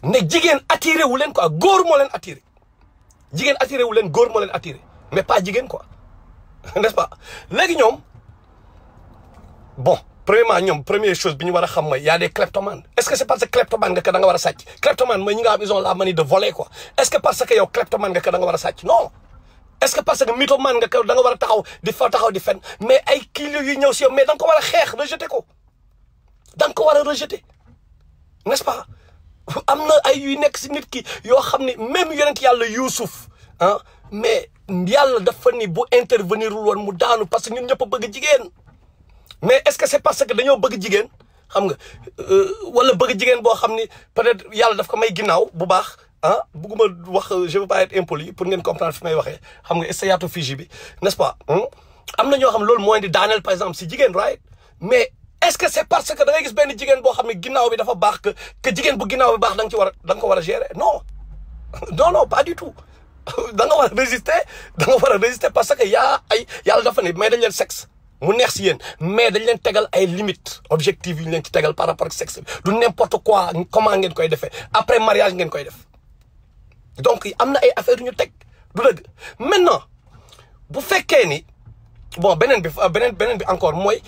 Speaker 1: ne jigéen attiré wu leen quoi góor moo leen attiré jigéen attiré wu leen góor moo leen attiré mais pas jigéen quoi n'est-ce pas léegi ñoom bon premièrement ñoom première chose bi ñu war a xam mooy y a des kleptomanes est-ce que c'est parce que kleptomane nga que da nga war a sàcc kleptomane mooy ñi nga xam ils ont la manie de voler quoi est-ce que parce que yow kleptomane nga que da nga war a sàcc non est-ce que parce que mythomane nga que da nga war a taxaw di fen mais ay kilo yu ñëw si yow mais da nga ko war a xeex rejeter ko da nga ko war a rejeter n'est-ce pas am na ay yu nekk si nit ki yoo xam ne même yonent yàlla Yuusuf ah mais yàlla dafa ni bu intervenir woon mu daanu parce que ñun ñëpp a bëgg jigéen mais est-ce que c'est parce que dañoo bëgg jigéen xam nga wala bëgg jigéen boo xam ni peut-être yàlla daf ko may ginnaaw bu baax ah bugguma wax je veux pas être impoli pour ngeen comprendre fi may waxee xam nga essayaatu fiji bi n'est-ce pas am na ñoo xam loolu mooy di daaneel par exemple si jigéen right mais est-ce que c'est parce que da ngay gis benn jigéen boo xam ne ginnaaw bi dafa baax que jigéen bu ginnaaw bi baax da nga ko war a gérer non non pas du tout da nga war a résister parce que yàlla dafa ne may dañ leen sexe mu neex si yéen mais dañ leen tegal ay limites objectives yu ñu leen ci tegal par rapport ak sexe du n'importe quoi comment ngeen koy defee après mariage ngeen koy def donc am na ay affaires yu ñu teg du dëgg maintenant bu fekkee ni bon beneen bi encore mooy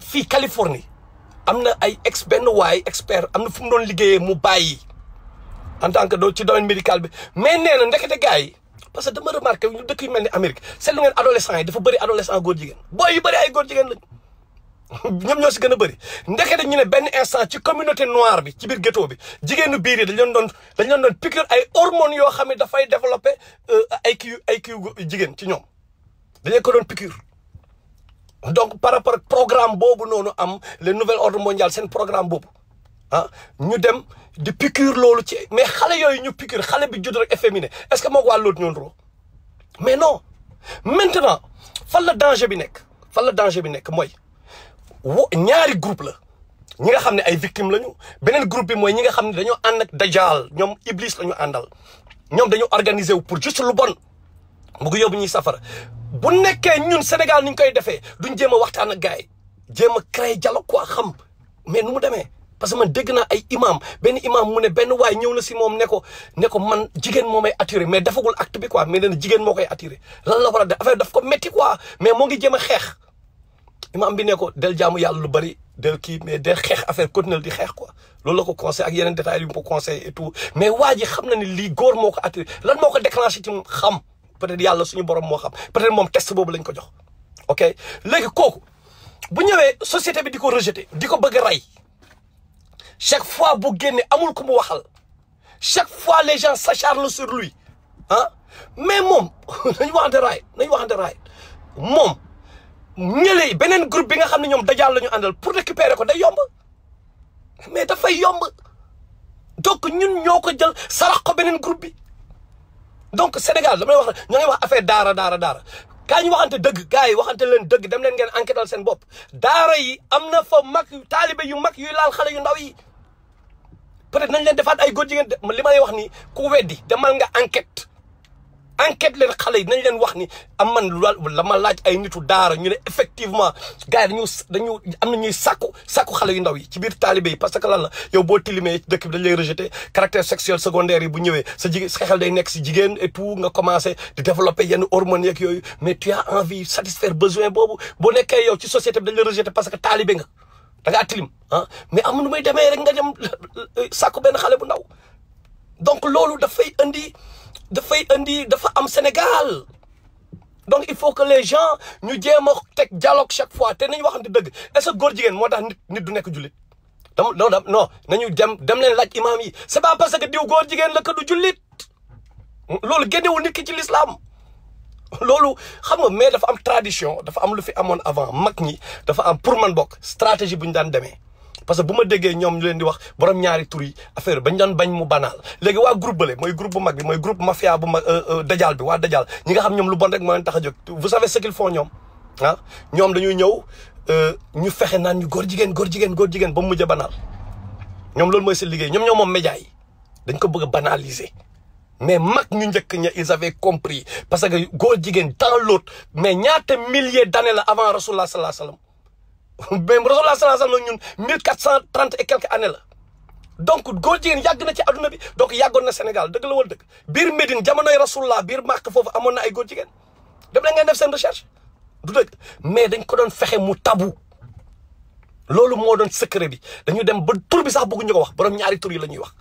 Speaker 1: fii Californie am na ay benn waay expert am na fu mu doon liggéeyee mu bàyyi en tant que ci domaine médical bi mais nee na ndekete gars yi parce que dama remarqué ñu dëkk yu mel ni Amérique seetlu ngeen adolescents yi dafa bëri adolescent góor jigéen booy yu bëri ay góor jigéen lañ ñoom ñoo si gën a bëri ndekete ñu ne benn instant ci communauté noire bi ci biir ghetto bi jigéenu biir yi dañ leen doon piqûre ay hormones yoo xam ne dafay développer ay kii jigéen ci ñoom dañu ko doon piqûre donc par rapport ak programme boobu noonu am le nouvel ordre mondial seen programme boobu ah ñu dem di piqûre loolu ci mais xale yooyu ñu piqûre xale bi judd rek efféminé est-ce que moo ko waa l'autre ñoon ro mais non maintenant fan la danger bi nekk mooy ñaari groupe la ñi nga xam ne ay victimes lañu beneen groupe bi mooy ñi nga xam ne dañoo ànd ak Dajjal ñoom Iblis la ñu àndal ñoom dañoo organiser wu pour juste lu bon bugg yóbbu ñuy safara bu nekkee ñun Sénégal ni ñu koy defee duñ jéem a waxtaan ak gars yi jéem a créer dialogue quoi xam mais nu mu demee parce que man dégg naa ay imam benn imam mu ne benn waay ñëw na si moom ne ko man jigéen moo may attiré mais dafagul acte bi quoi mais nee na jigéen moo koy attiré lan la war a def affaire daf ko métti quoi mais moo ngi jéem a xeex imam bi ne ko del jaamu yàlla lu bari del kii mais del xeex affaire continuer di xeex quoi loolu la ko conseil ak yeneen détails yu mu ko conseil et tout mais waa ji xam na ni lii góor moo ko attiré lan moo ko déclenché ci xam peut-être yàlla suñu borom moo xam peut-être moom test boobu lañ ko jox ok léegi kooku bu ñëwee société bi di ko rejeté di ko bëgg a rey chaque fois bu génne amul ku mu waxal chaque fois les gens s'acharnent sur lui ah mais moom nañu waxante raay moom ñële beneen groupe bi nga xam ne ñoom dajaal la ñu àndal pour récupérer ko day yomb mais dafay yomb donc ñun ñoo ko jël sarax ko beneen groupe bi donc Sénégal damay wax ñoo ngi wax affaire daara kaa ñu waxante dëgg gars yi waxante leen dëgg dem leen ngeen enquêtal seen bopp daara yi am na fa mag taalibe yu mag yuy laal xale yu ndaw yi peut-être nañ leen defaat ay góor jigéen li ma lay wax ni ku weddi demal nga enquête leen xale yi nañ leen wax ni am man la ma laaj ay nitu daara ñu ne effectivement gars yi dañu am na ñuy sàkku xale yu ndaw yi ci biir taalibe yi parce que lan la yow boo tilimee dëkk bi dañ lay rejeté caractère sexuel secondaire yi bu ñëwee sa xel day nekk si jigéen et tout nga commencé di développer yenn hormones yeeg yooyu mais tu as envie satisfaire besoin boobu boo nekkee yow ci société bi dañ lay rejeté parce que taalibe nga da ngaa tilim ah mais am nu muy demee rek nga dem sàkku benn xale bu ndaw donc loolu dafa am Sénégal donc il faut que les gens ñu jéem a teg dialogue chaque fois te nañu waxante dëgg est-ce que góor jigéen moo tax nit du nekk jullit non nañu dem leen laaj imam yi c'est pas parce que diw góor jigéen la que du jullit loolu génnewul nit ki ci l'islam loolu xam nga mais dafa am tradition dafa am lu fi amoon avant mag ñi dafa am pour man bokk stratégie bu ñu daan demee parce que bu ma déggee ñoom ñu leen di wax borom ñaari tur yi affaire bañ doon bañ mu banaal léegi waa groupe bale mooy groupe bu mag bi mooy groupe mafia bu mag dajal bi waa dajal ñi nga xam ñoom lu bon rek moo leen tax a jóg vous savez ce qu'ils font ñoom ah ñoom dañuy ñëw ñu fexe naan ñu góor jigéen ba mu mujj a banaal ñoom loolu mooy seen liggéey ñoom moom média yi dañ ko bëgg a banaliser mais mag ñu njëkk ña ils avaient compris parce que góor jigéen dans l'autre mais ñaata milliers d'années la avant rasulullah sallallahu alayhi wa sallam même rasulullah sallallahu alayhi wa sallam ñun 1430 et quelques années la donc góor jigéen yàgg na ci adduna bi donc yàggoon na Sénégal dëgg la wala dëgg biir Médine jamonoy rasulullah biir Màkk foofu amoon na ay góor jigéen dem la ngeen def seen recherche du dëgg mais dañ ko doon fexe mu tabu loolu moo doon secret bi dañu dem ba tur bi sax bëgguñu ko wax borom ñaari tur yi la ñuy wax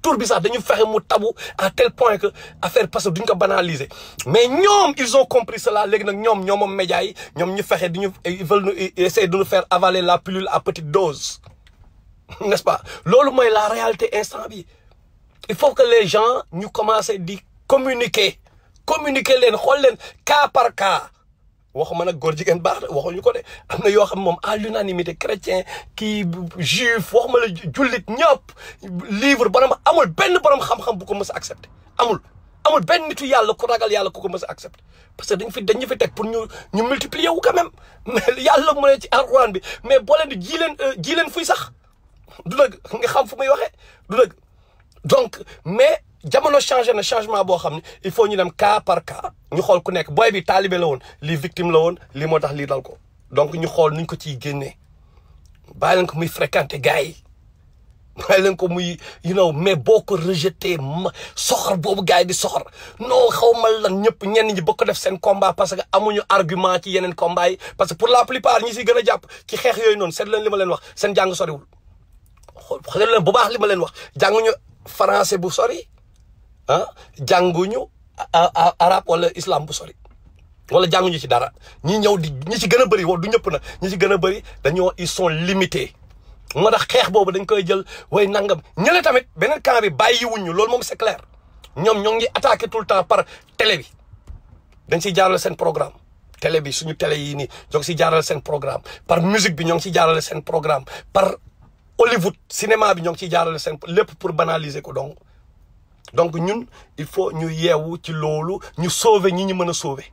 Speaker 1: tur bi sax dañu fexe mu tabu à tel point que affaire parce que duñ ko banaliser mais ñoom ils ont compris cela léegi nag ñoom moom média yi ñoom ñu fexe ils veulent nous essayer de nous faire avaler la pilule à petite dose n'est-ce pas loolu mooy la réalité instant bi il faut que les gens ñu commencer di communiquer leen xool leen cas par cas waxuma nag góor jigéen baax waxuñu ko de am na yoo xam moom à l'unanimité chrétien kii juif waxuma la jullit ñëpp livre amul benn borom xam-xam bu ko mës a accepté amul benn nitu yàlla ku ragal yàlla ku ko mës a accepté parce que dañu fi teg pour ñu multiplier wu quand même mais yàlla mu ne ci alxuraan bi mais boo leen di ji leen fuy sax du dëgg nga xam fu muy waxee du dëgg donc mais jamono changé na changement boo xam ne il faut ñu dem cas par cas ñu xool ku nekk booy bi taalibe la woon lii victime la woon lii moo tax lii dal ko donc ñu xool nuñ ko ciy génnee bàyyi leen ko muy fréquenter gars yi bàyyi leen ko muy mais boo ko rejeté soxor boobu gars yi di soxor non xaw ma lan ñëpp ñenn ñi bëgg ko def seen combat parce que amuñu argument ci yeneen combat yi parce que pour la plupart ñi si gën a jàpp ci xeex yooyu noonu seet leen li ma leen wax seen jàng soriwul xool leen bu baax li ma leen wax jànguñu français bu sori jànguñu arabe wala islam bu sori wala jànguñu ci dara ñi ñëw ñi ci gën a bëri du ñëpp nag ñi ci gën a bëri ils sont limités moo tax xeex boobu dañ koy jël way nangam ñële tamit beneen camp bi bàyyiwuñu loolu moom c'est clair ñoom ñoo ngi attaqué tout le temps par télé bi dañ siy jaarale seen programme télé bi suñu télé yi nii ñoo ngi siy jaarale seen programme par musique bi ñoo ngi siy jaarale seen programme par Hollywood cinéma bi ñoo ngi ciy jaarale seen lépp pour banaliser ko donc ñun il faut ñu yeewu ci loolu ñu sauver ñi ñu mën a sauver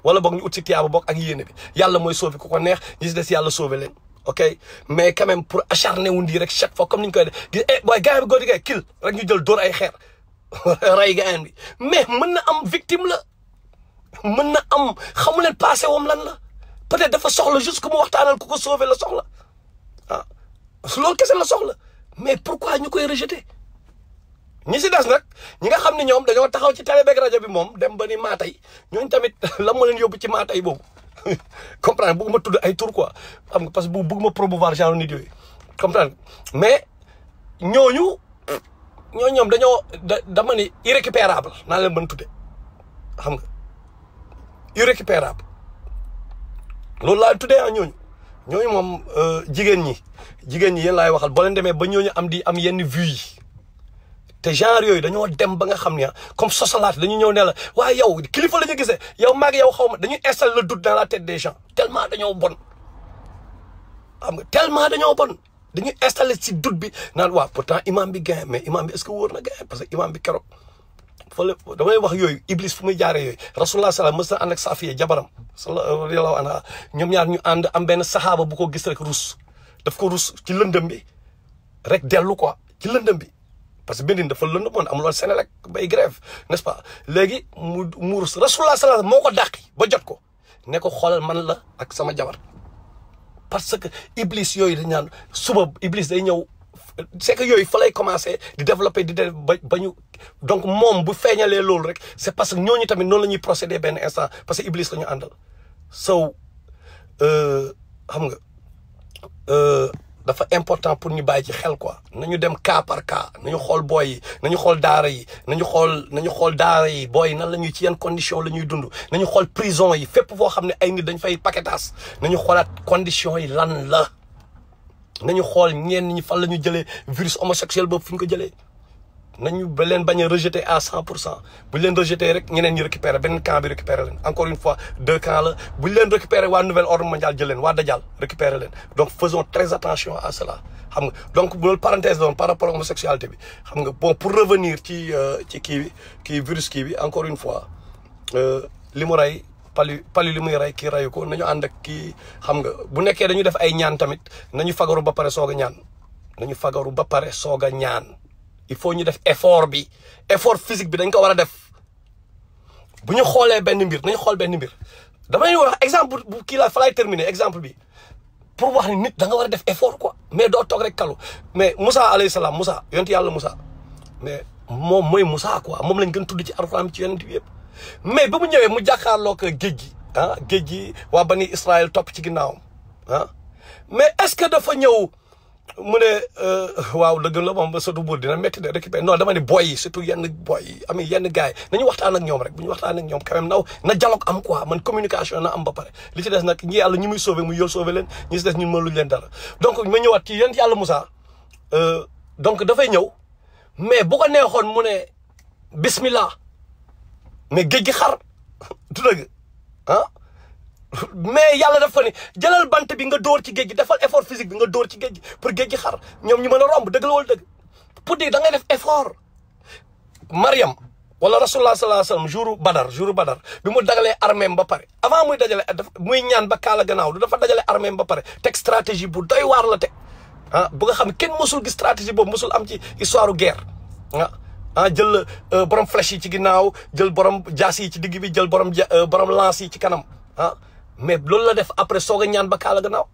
Speaker 1: wala boog ñu ut si tiyaaba boog ak yéene bi yàlla mooy sauver ku ko neex ñi si des yàlla sauver leen ok mais quand même pour acharner wu ndi rek chaque fois comme ni ñu koy def di booy gars bi góor di kil rek ñu jël dóor ay xeer rey gaayan bi mais mën na am victime la mën na am xamu leen passé wam lan la peut-être dafa soxla juste que mu waxtaanal ku ko sauver la soxla loolu kese la soxla mais pourquoi ñu koy rejeter ñi si des nag ñi nga xam ne ñoom dañoo taxaw ci télé beeg rajo bi moom dem ba ni maatay ñooñu tamit la moo leen yóbbu ci maatay boobu comprendre bëgguma tudd ay tur quoi xam nga parce que bëgguma promouvoir genre nit yooyu comprendre mais ñooñu ñoom dañoo dama ni irrécupérable naa leen mën tudde xam nga irrécupérable loolu laa tuddee ñooñu moom jigéen ñi yéen laay waxal boo leen demee ba ñooñu am yenn vues yi te genre yooyu dañoo dem ba nga xam ne comme sosalaat dañu ñëw ne la waaye yow kilifa la ñu gisee yow maag yow xaw ma dañuy installer le doute dans la tête des gens tellement dañoo bon xam nga tellement dañoo bon dañuy installer ci doute bi naan waaw pourtant imam bi gain mais imam bi est-ce que wóor na gain parce que imam bi keroog fële damay wax yooyu iblis fu muy jaaree yooyu rasulullah salaam mës na ànd ak Safiya jabaram radiyallahu anha ñoom ñaar ñu ànd am benn saxaaba bu ko gis rek rus daf ko rus ci lëndëm bi rek dellu quoi ci lëndëm bi parce que bindin dafa lëndëmoon amul woon Sénégal bay grève n'est-ce pas léegi mu rus rasulullah salaam moo ko dàqi ba jot ko ne ko xoolal man la ak sama jabar parce que iblis yooyu dañ naan suba iblis day ñëw c'est que yooyu fa lay commencer di développer di def ba ñu donc moom bu feeñalee loolu rek c'est parce que ñooñu tamit noonu la ñuy procéder benn instant parce que iblis la ñu àndal so xam nga dafa important pour ñu bàyyi ci xel quoi nañu dem cas par cas nañu xool booy yi nañu xool daara yi nañu xool daara yi booy yi nan la ñuy ci yan condition la ñuy dund nañu xool prison yi fépp foo xam ne ay nit dañ fay paquetage nañu xoolaat condition yi lan la nañu xool ñenn ñi fan la ñu jëlee virus homosexuel boobu fi ñu ko jëlee nañu ba leen bañ a rejeter à 100% bu leen rejeter rek ñeneen ñi récupérer beneen camp bi récupérer leen encore une fois 2 camps la bu leen récupérer waa nouvel ordre mondial jël leen waa Dajjal récupérer leen donc faisons très attention à cela xam nga donc loolu parenthèse doon par rapport à homosexualité bi xam nga bon pour revenir ci kii virus kii bi encore une fois li mu rey pali li muy rey kii reyu ko nañu ànd ak kii xam nga bu nekkee dañu def ay ñaan tamit nañu fagaru ba pare soog a ñaan nañu fagaru ba pare soog a ñaan il faut ñu def effort physique bi dañ ko war a def bu ñu xoolee benn mbir nañu xool benn mbir damay wax exemple bu kii la fa lay terminer exemple bi pour wax ni nit da nga war a def effort quoi mais doo toog rek kalu mais Moussa alayhi salaam Moussa yonent yàlla Moussa mais moom mooy Moussa quoi moom lañ gën tudd ci alxuraan ci yonent bi yëpp mais ba mu ñëwee mu jàkkaarloo ko géej gi waa bani Israël topp ci ginnaawam mais est-ce que dafa ñëw mu ne waaw dëgg la moom surtout buur dina métti de récupérer non dama ne boy yi surtout yenn boy yi am yenn gars yi nañu waxtaan ak ñoom rek bu ñu waxtaan ak ñoom quand même na dialogue am quoi man communication na am ba pare li ci des nag ñi yàlla ñi muy sauver mu yóol sauver leen ñi ci des ñun mënuñ leen dara donc ma ñëwaat ci yéen yàlla Moussa donc dafay ñëw mais bu ko neexoon mu ne bismillah mais géej gi xar du dëgg mais yàlla daf ko ni jëlal bant bi nga dóor ci géej gi defal effort physique bi nga dóor ci géej gi pour géej gi xar ñoom ñu mën a romb dëgg la wala dëgg pour dire da ngay def effort Mariam wala rasulullah sallallahu alayhi wasallam jour Badar bi mu dagalee arméem ba pare avant muy dajale muy ñaan ba kaala gannaaw du dafa dajale arméem ba pare teg stratégie bu doy waar la teg bu nga xam ne kenn mosul gis stratégie boobu mosul am ci histoire guerre jël borom flèche yi ci ginnaaw jël borom jaas yi ci digg bi jël borom lance yi ci kanam mais loolu la def après soog a ñaan ba kaala gannaaw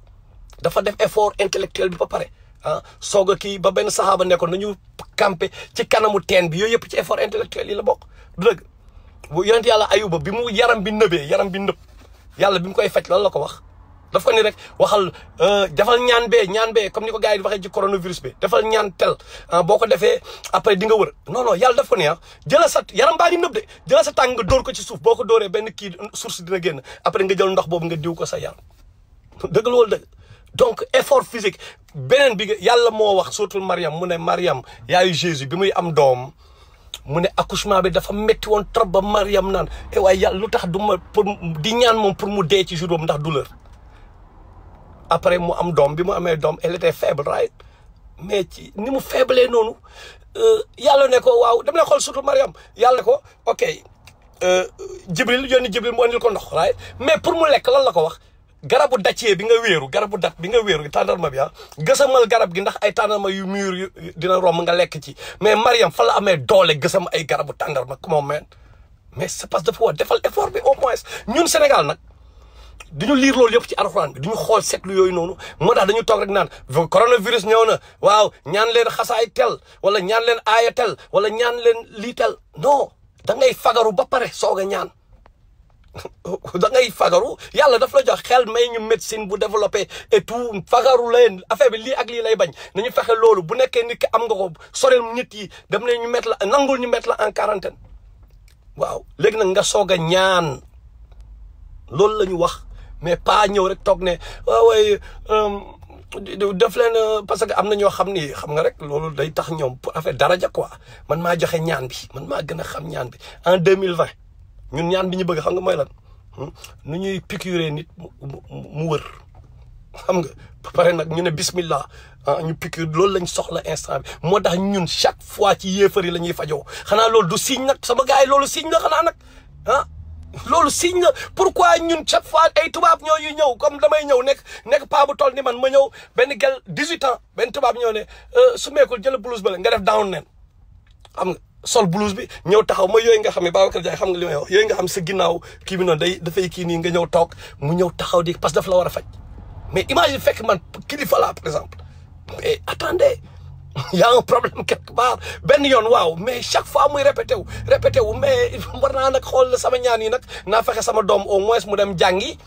Speaker 1: dafa def effort intellectuel bi ba pare soog a kii ba benn saxaaba nekkoon nañu campé ci kanamu teen bi yooyu yëpp ci effort intellectuel yi la bokk du dëgg bu yonent yàlla Ayuba bi mu yaram bi nëb yàlla bi mu koy faj loolu la ko wax daf ko ni rek waxal defal ñaan bee comme ni ko gars yi di waxee ci coronavirus bi defal ñaan tel boo ko defee après di nga wër non yàlla daf ko ne jëla sa yaram baa ngi nëb de jëla sa tàng nga dóor ko ci suuf boo ko dóoree benn kii source dina génn après nga jël ndox boobu nga diw ko sa yaram dëgg la wala dëgg donc effort physique beneen bi yàlla moo wax surtout Mariam mu ne Mariam yaayu Jésus bi muy am doom mu ne accouchement bi dafa métti woon trop ba Mariam naan waaye yàlla lu tax du ma pour di ñaan moom pour mu dee ci jour boobu ndax douleur après mu am doom bi mu amee doom elle était faible right mais ci ni mu faible noonu yàlla ne ko waaw dama lay xool surtout Mariam yàlla ne ko ok Jibril yónni Jibril mu andil ko ndox right mais pour mu lekk lan la ko wax garabu dacee bi nga wéeru garabu dat bi nga wéeru tàndarma bi gësamal garab gi ndax ay tàndarma yu mûr dina romb nga lekk ci mais Mariam fa la amee doole gësam ay garabu tàndarma comment mais c'est parce que dafa war defal effort bi au moins ñun Sénégal nag duñu liir loolu yëpp ci alxuraan bi duñu xool seetlu yooyu noonu moo tax dañu toog rek naan coronavirus ñëw na waaw ñaan leen xasaay tel wala ñaan leen aaya tel wala ñaan leen lii tel non da ngay fagaru ba pare soog a ñaan da ngay fagaru yàlla daf la jox xel may ñu médecine bu développé et tout fagaru leen affaire bi lii ak lii lay bañ nañu fexe loolu bu nekkee nit ki am nga ko sorel nit yi dem ne ñu mettre la nangul ñu mettre la en quarantaine waaw léegi nag nga soog a ñaan loolu la ñu wax mais pas ñëw rek toog ne waaye def leen parce que am na ñoo xam ni xam nga rek loolu day tax ñoom pour affaire daraja quoi man maa joxe ñaan bi man maa gën a xam ñaan bi en 2020 ñun ñaan bi ñu bëgg xam nga mooy lan nu ñuy piqûre nit mu wër xam nga ba pare nag ñu ne bismillah ñu piqûre loolu lañ soxla instant bi moo tax ñun chaque fois ci yéefar yi la ñuy fajoo xanaa loolu du signe nag sama gars yi loolu signe la xanaa nag loolu signe la pourquoi ñun chaque fois ay tubaab ñoo yu ñëw comme damay ñëw nekk paa bu toll ni man ma ñëw benn gel 18 ans benn tubaab ñëw ne su meekul jël blouse ba la nga def down nen xam nga sol blouse bi ñëw taxaw ma yooyu nga xam ne Babacar Diagne xam nga li may wax yooyu nga xam sa ginnaaw kii bi noonu dafay kii nii nga ñëw toog mu ñëw taxaw di parce que daf la war a faj mais imagine fekk man kilifa la par exemple mais attendez y a un problème quelque part benn yoon waaw mais chaque fois muy répété wu mais war naa nag xool sama ñaan yi nag naa fexe sama doom au moins mu dem jàngi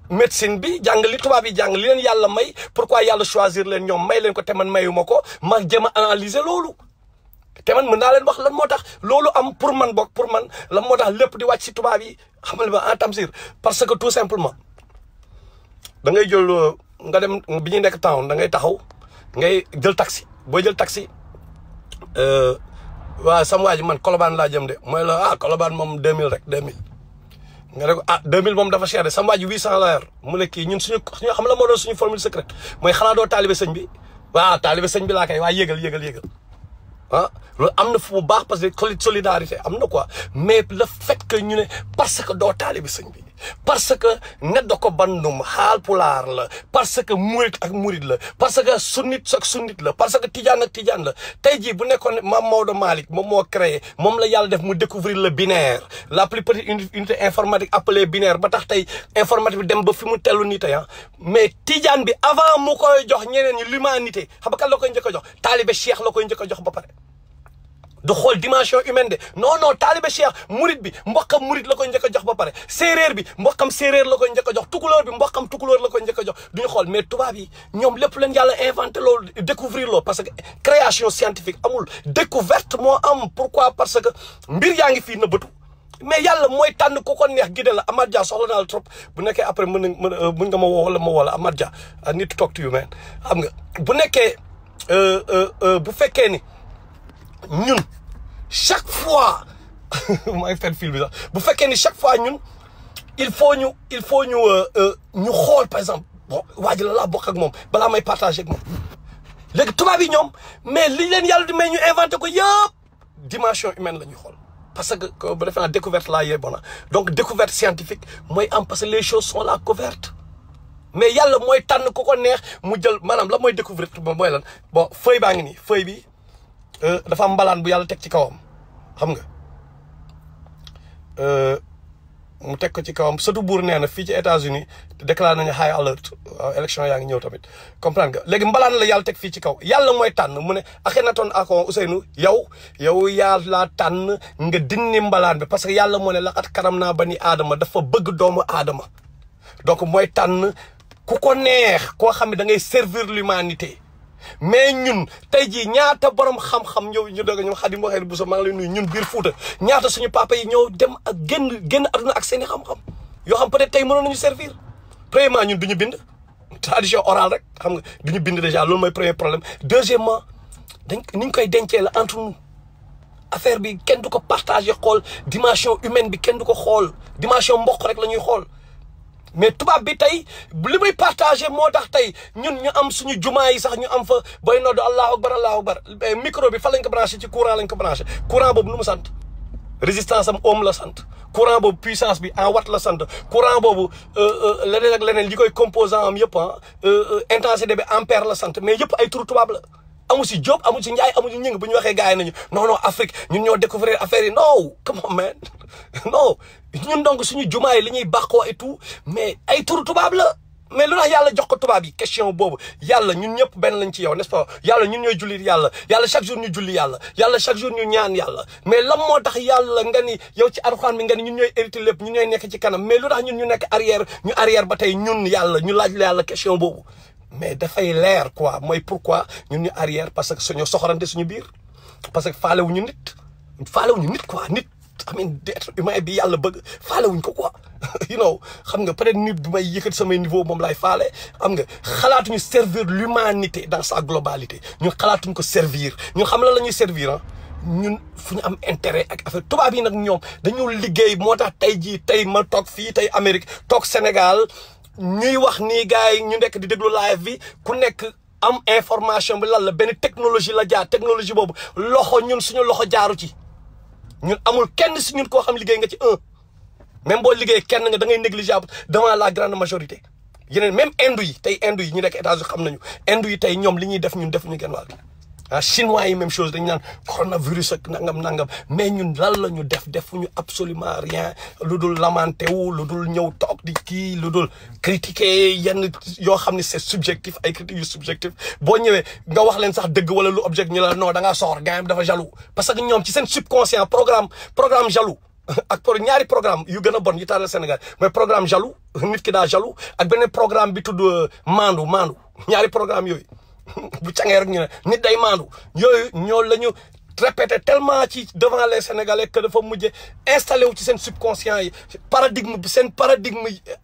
Speaker 1: médecine bi jàng li tubaab yi jàng li leen yàlla may pourquoi yàlla choisir leen ñoom may leen ko te man mayuma ko ma jéem a analyser loolu te man mën naa leen wax lan moo tax loolu am pour man bokk pour man lan moo tax lépp di wàcc si tubaab yi xamal ma en Tamsir parce que tout simplement da ngay jël nga dem bi ñuy nekk town da ngay taxaw ngay jël taxi boo jël taxi waaw sama waa ji man Colobane laa jëm de mooy la Colobane moom 2000 rek 2000 nga ne ko 2000 moom dafa cher de sama waa ji 800 la yor mu ne kii ñun suñu xam la moo doon suñu formule secrète mooy xanaa doo taalibe sëñ bi waaw taalibe sëñ bi laa kay waa yégal loolu am na fu mu baax parce que solidarité am na quoi mais le fait que ñu ne parce que doo taalibe sëñ bi parce que neddo ko bandum xaal pulaar la parce que murit ak murit la parce que sunnit ak sunnit la parce que tijaan ak tijaan la tey jii bu nekkoon Mame Maodo Malick moom moo créé moom la yàlla def mu découvrir le binaire la plus petite unité informatique appelée binaire ba tax tey informatique bi dem ba fi mu tellu nii tey mais tijaan bi avant mu koy jox ñeneen ñi l'humanité xam nga kan la koy njëkk a jox taalibe cheikh la koy njëkk a jox ba pare du xool dimension humaine de non taalibe cheikh murit bi mbokkam murit la koy njëkk a jox ba pare séeréer bi mbokkam séeréer la koy njëkk a jox tukulóor bi mbokkam tukulóor la koy njëkk a jox duñu xool mais tubaab yi ñoom lépp leen yàlla inventé loolu découvrir loolu parce que création scientifique amul découverte moo am pourquoi parce que mbir yaa ngi fii na bëtu mais yàlla mooy tànn ku ko neex gide la Amath Dia soxla naa la trop bu nekkee après mën nga ma woo wala ma woo la Amath Dia I need to talk to you man xam nga bu nekkee bu fekkee ni ñun chaque fois maa ngi fenn fil bi sax bu fekkee ni chaque fois ñun il faut ñu xool par exemple bon waa ji la laa bokk ak moom balaa may partager ak moom léegi tubaab yi ñoom mais li leen yàlla di may ñu inventé ko yëpp dimension humaine la ñuy xool parce que ba defe naa découverte laa yee bona donc découverte scientifique mooy am parce que les choses sont là couvertes mais yàlla mooy tànn ku ko neex mu jël maanaam la mooy découverte mooy lan bon feuille baa ngi nii feuille bi dafa am mbalaan bu yàlla teg ci kawam xam nga mu teg ko ci kawam surtout buur nee na fii ci États-Unis déclaré nañu high alert waaw élection yaa ngi ñëw tamit comprendre nga léegi mbalaan la yàlla teg fii ci kaw yàlla mooy tànn mu ne Akhenaton ako Ousseynou yow yàlla tànn nga dindi mbalaan bi parce que yàlla moo ne laqad karamnaa bani aadama dafa bëgg doomu aadama donc mooy tànn ku ko neex koo xam ne da ngay servir l'humanité mais ñun tey jii ñaata borom xam-xam ñëw ñu doog a ñëw Xadim waxee bu sa maa ngi lay nuyu ñun biir Fuuta ñaata suñu papa yi ñëw dem ak génn aduna ak seen i xam-xam yoo xam peut-être tey mënoon nañu servir premièrement ñun duñu bind tradition orale rek xam nga duñu bind déjà loolu mooy premier problème deuxièmement ni ñu koy dencee la entre nous affaire bi kenn du ko partager xool dimension humaine bi kenn du ko xool dimension mboq rek la ñuy xool mais tubaab bi tey li muy partagé moo tax tey ñun ñu am suñu jumaa yi sax ñu am fa booy noddu allahu akbar micro bi fa lañ ko branché ci courant lañ ko branché courant boobu nu mu sant résistance am ohm la sant courant boobu puissance bi en watt la sant courant boobu leneen ak leneen li koy composant am yëpp intensité bi ampère la sant mais yëpp ay turu tubaab la amu si Diop amu si Ndiaye amu si ñing bu ñu waxee gars yi nañu non Afrique ñun ñoo découvrir affaire yi non come on man non ñun donc suñu jumaa yi li ñuy bàqoo et tout mais ay turu tubaab la mais lu tax yàlla jox ko tubaab yi question boobu yàlla ñun ñëpp benn lañ ci yow n'est-ce pas yàlla ñun ñooy jullit yàlla chaque jour ñu julli yàlla chaque jour ñu ñaan yàlla mais lan moo tax yàlla nga ni yow ci Alxuraan bi nga ni ñun ñooy hérité lépp ñun ñooy nekk ci kanam mais lu tax ñun ñu nekk arrière ba tey ñun yàlla ñu laaj la yàlla question boobu mais dafay leer quoi mooy pourquoi ñun ñu arrière parce que suñu soxorante suñu biir parce que faalewuñu nit quoi nit amin d'être humain bi yàlla bëgg faalewuñ ko quoi you know xam nga peut-être nit bi may yëkkati samay niveau moom laay faale xam nga xalaatuñu servir l'humanité dans sa globalité ñun xalaatuñ ko servir ñun xam la ñuy servir ah ñun fu ñu am intérêt ak affaire tubaab yi nag ñoom dañu liggéey moo tax tey ma toog fii tey Amérique toog Sénégal ñuy wax nii gars yi ñu nekk di déglu live bi ku nekk am information bi lan la benn technologie la jaar technologie boobu ñun suñu loxo jaaru ci ñun amul kenn si ñun koo xam liggéey nga ci même boo liggéey kenn nga da ngay négligeable devant la grande majorité yeneen même indu yi ñu nekk États-Unis xam nañu indu yi tey ñoom li ñuy def ñun defuñu genn wàll chinois yi même chose dañu naan coronavirus ak nangam mais ñun lan la ñu defuñu absolument rien lu dul lamenté wu lu dul ñëw toog di kii lu dul critiquer yenn yoo xam ne c'est subjectif ay critiques yu subjectif boo ñëwee nga wax leen sax dëgg wala lu object ñu la non da ngaa soxor gars yi dafa jaloux parce que ñoom ci seen subconscient programme jaloux ak ñaari programme yu gën a bon yi taal Sénégal mais programme jaloux nit ki daa jaloux ak beneen programme bi tudd maandu ñaari programme yooyu bu cangee rek ñu ne nit day maandu yooyu ñoo la ñu répété tellement ci devant les Sénégalais que dafa mujje installé wu ci seen subconscient yi paradigme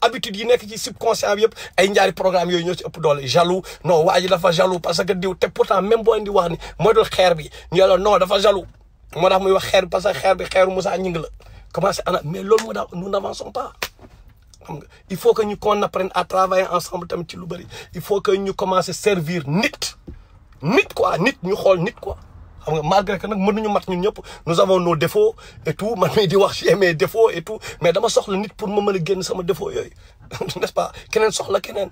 Speaker 1: habitude yi nekk ci subconscient bi yëpp ay ñaari programme yooyu ñoo ci ëpp doole jaloux non waa ji dafa jaloux parce que diw te pourtant même boo indi wax ni mooy dul xeer bi ñu la non dafa jaloux moo tax muy wax xeer bi parce que xeer bi xeeru Moussa ñing la commencé mais loolu moo tax nous n'avançons pas il faut que qu'on apprenne à travailler ensemble tamit ci lu bari il faut que ñu commencer servir nit quoi nit ñu xool nit quoi xam nga malgré que nag mënuñu mat ñun ñëpp nous avons nos défauts et tout man mii di wax ci mes défauts et tout mais dama soxla nit pour ma mën a génn sama défaut yooyu n'est-ce pas keneen soxla keneen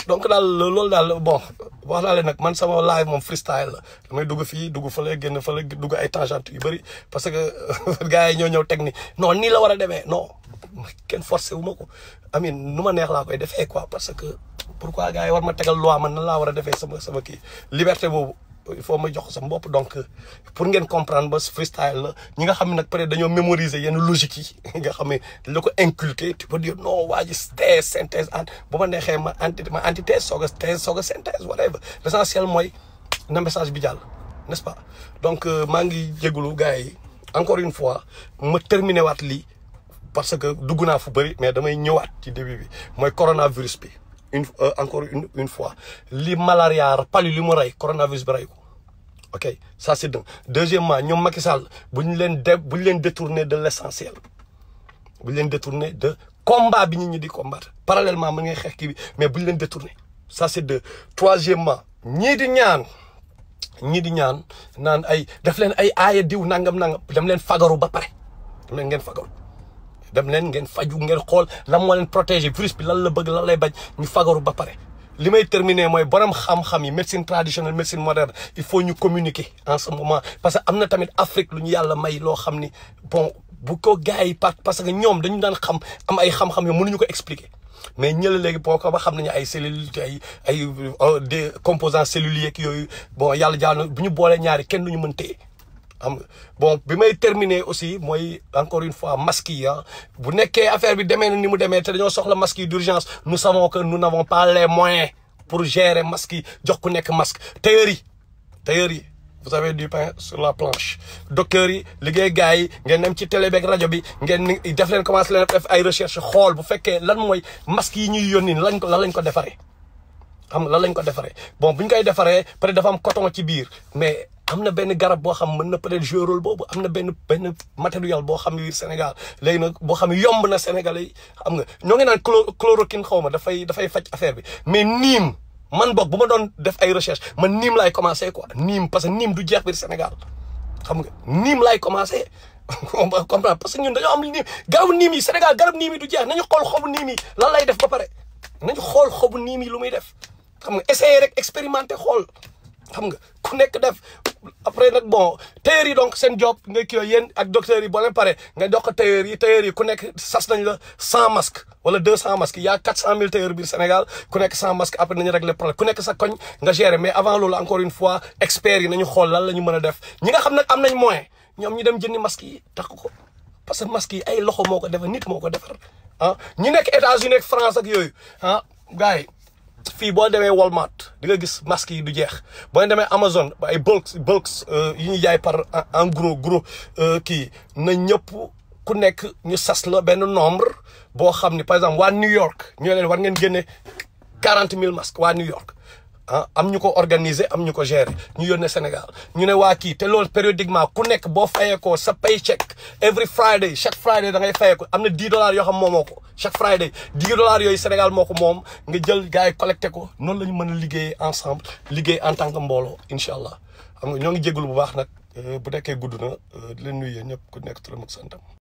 Speaker 1: donc daal loolu daal bon wax naa leen nag man sama live moom freestyle la damay dugg fii dugg fële génn fële dugg ay tangentes yu bëri parce que gars yi ñoo ñëw teg ni non nii la war a demee non kenn forcé wu ma ko amin nu ma neex laa koy defee quoi parce que pourquoi gars yi war ma tegal loi man nan laa war a defee sama kii liberté boobu il faut ma jox sama bopp donc pour ngeen comprendre ba freestyle la ñi nga xam ne nag peut-être dañoo mémoriser yenn logique yi nga xam ne la ko inculquer tu peux dire non waa ji thèse synthèse bu ma neexee ma antithèse soog a synthèse whatever l'essentiel mooy na message bi jàll n'est-ce pas donc maa ngi jégalu gars yi encore une fois ma terminer waat lii parce que dugg naa fu bëri mais damay ñëwaat ci début bi mooy coronavirus bi encore une fois li malaria palu li mu rey coronavirus bi rey ko ok ça c'est d'un deuxièmement ñoom Macky Sall bu ñu leen détourner de l'essentiel bu ñu leen détourner de combat bi nit ñi di combattre parallèlement mën ngay xeex kii bi mais bu ñu leen détourner ça c'est deux troisièmement ñii di ñaan naan ay def leen ay aaya diw nangam dem leen fagaru ba pare dem leen ngeen fagaru dem leen ngeen faju ngeen xool lan moo leen protéger virus bi lan la bëgg lan lay bañ ñu fagaru ba pare li may terminer mooy borom xam-xam yi médecine traditionnelle médecine moderne il faut ñu communiquer en ce moment parce que am na tamit Afrique lu ñu yàlla may loo xam ni bon bu ko gars yi parce que ñoom dañu daan am ay xam-xam yoo mënuñu ko expliquer mais ñële léegi boo ko ba xam nañu ay cellules ay des composants celluliers yooyu bon yàlla jaal na bu ñu boolee ñaari kenn duñu mën téye xam nga bon bi may terminer aussi mooy encore une fois masques yi bu nekkee affaire bi demee na ni mu demee te dañoo soxla masques yi d'urgence nous savons que nous n'avons pas les moyens pour gérer masques yi jox ku nekk masque tailleurs yi vous avez du pain sur la planche docteurs yi liggéey gars yi ngeen dem ci télé beeg rajo bi ngeen def leen commencé leen def ay recherche xool bu fekkee lan mooy masques yi ñuy yónni lan lañ ko defaree xam nga lan lañ ko defaree bon bu ñu koy defaree peut-être dafa am coton ci biir mais am na benn garab boo xam mën na peut-être jouer rôle boobu am na benn matériel boo xam ne biir Sénégal léegi nag boo xam ne yomb na Sénégalais yi xam nga ñoo ngi naan chloroquine xaw ma dafay faj affaire bi mais niim man boog bu ma doon def ay recherche man niim laay commencer quoi niim parce que niim du jeex biir Sénégal xam nga niim laay commencer comprendre parce que ñun dañoo am niim garabu niim yi Sénégal garab niim yi du jeex nañu xool xobu niim yi lan lay def ba pare nañu xool xobu niim yi lu muy def xam nga essayer rek expérimenter xool xam nga ku nekk def après nag bon tailleur yi donc seen job nga kii yéen ak docteurs yi boo leen pare nga jox ko tailleur yi ku nekk sas nañ la 100 masques wala 200 masques y a 400 000 tailleurs biir Sénégal ku nekk 100 masques après nañu régler problème ku nekk sa koñ nga gérer mais avant loolu encore une fois experts yi nañu xool lan la ñu mën a def ñi nga xam nag am nañ moyen ñoom ñu dem jëndi masques yi takk ko parce que masques yi ay loxo moo ko defar nit moo ko defar ah ñi nekk États-Unis ak France ak yooyu ah gars yi fii boo demee Walmart di nga gis masques yi du jeex boo demee Amazon ay bulks yi ñuy jaay par en gros kii na ñëpp ku nekk ñu sas la benn nombre boo xam ni par exemple waa New York ñu leen war ngeen génne 40 000 masques waa New York ah am ñu ko organiser am ñu ko gérer ñu yónnee Sénégal ñu ne waa kii te loolu périodiquement ku nekk boo fayee ko sa paycheck every Friday chaque Friday da ngay fayee ko am na $10 yoo xam moomoo ko chaque Friday $10 yooyu Sénégal moo ko moom nga jël gars yi collecté ko noonu la ñu mën a liggéey ensemble liggéey en tant que mbooloo incha allah xam nga ñoo ngi jégalu bu baax nag bu nekkee gudd na di leen nuyu yéen ñëpp ku nekk turam ak santam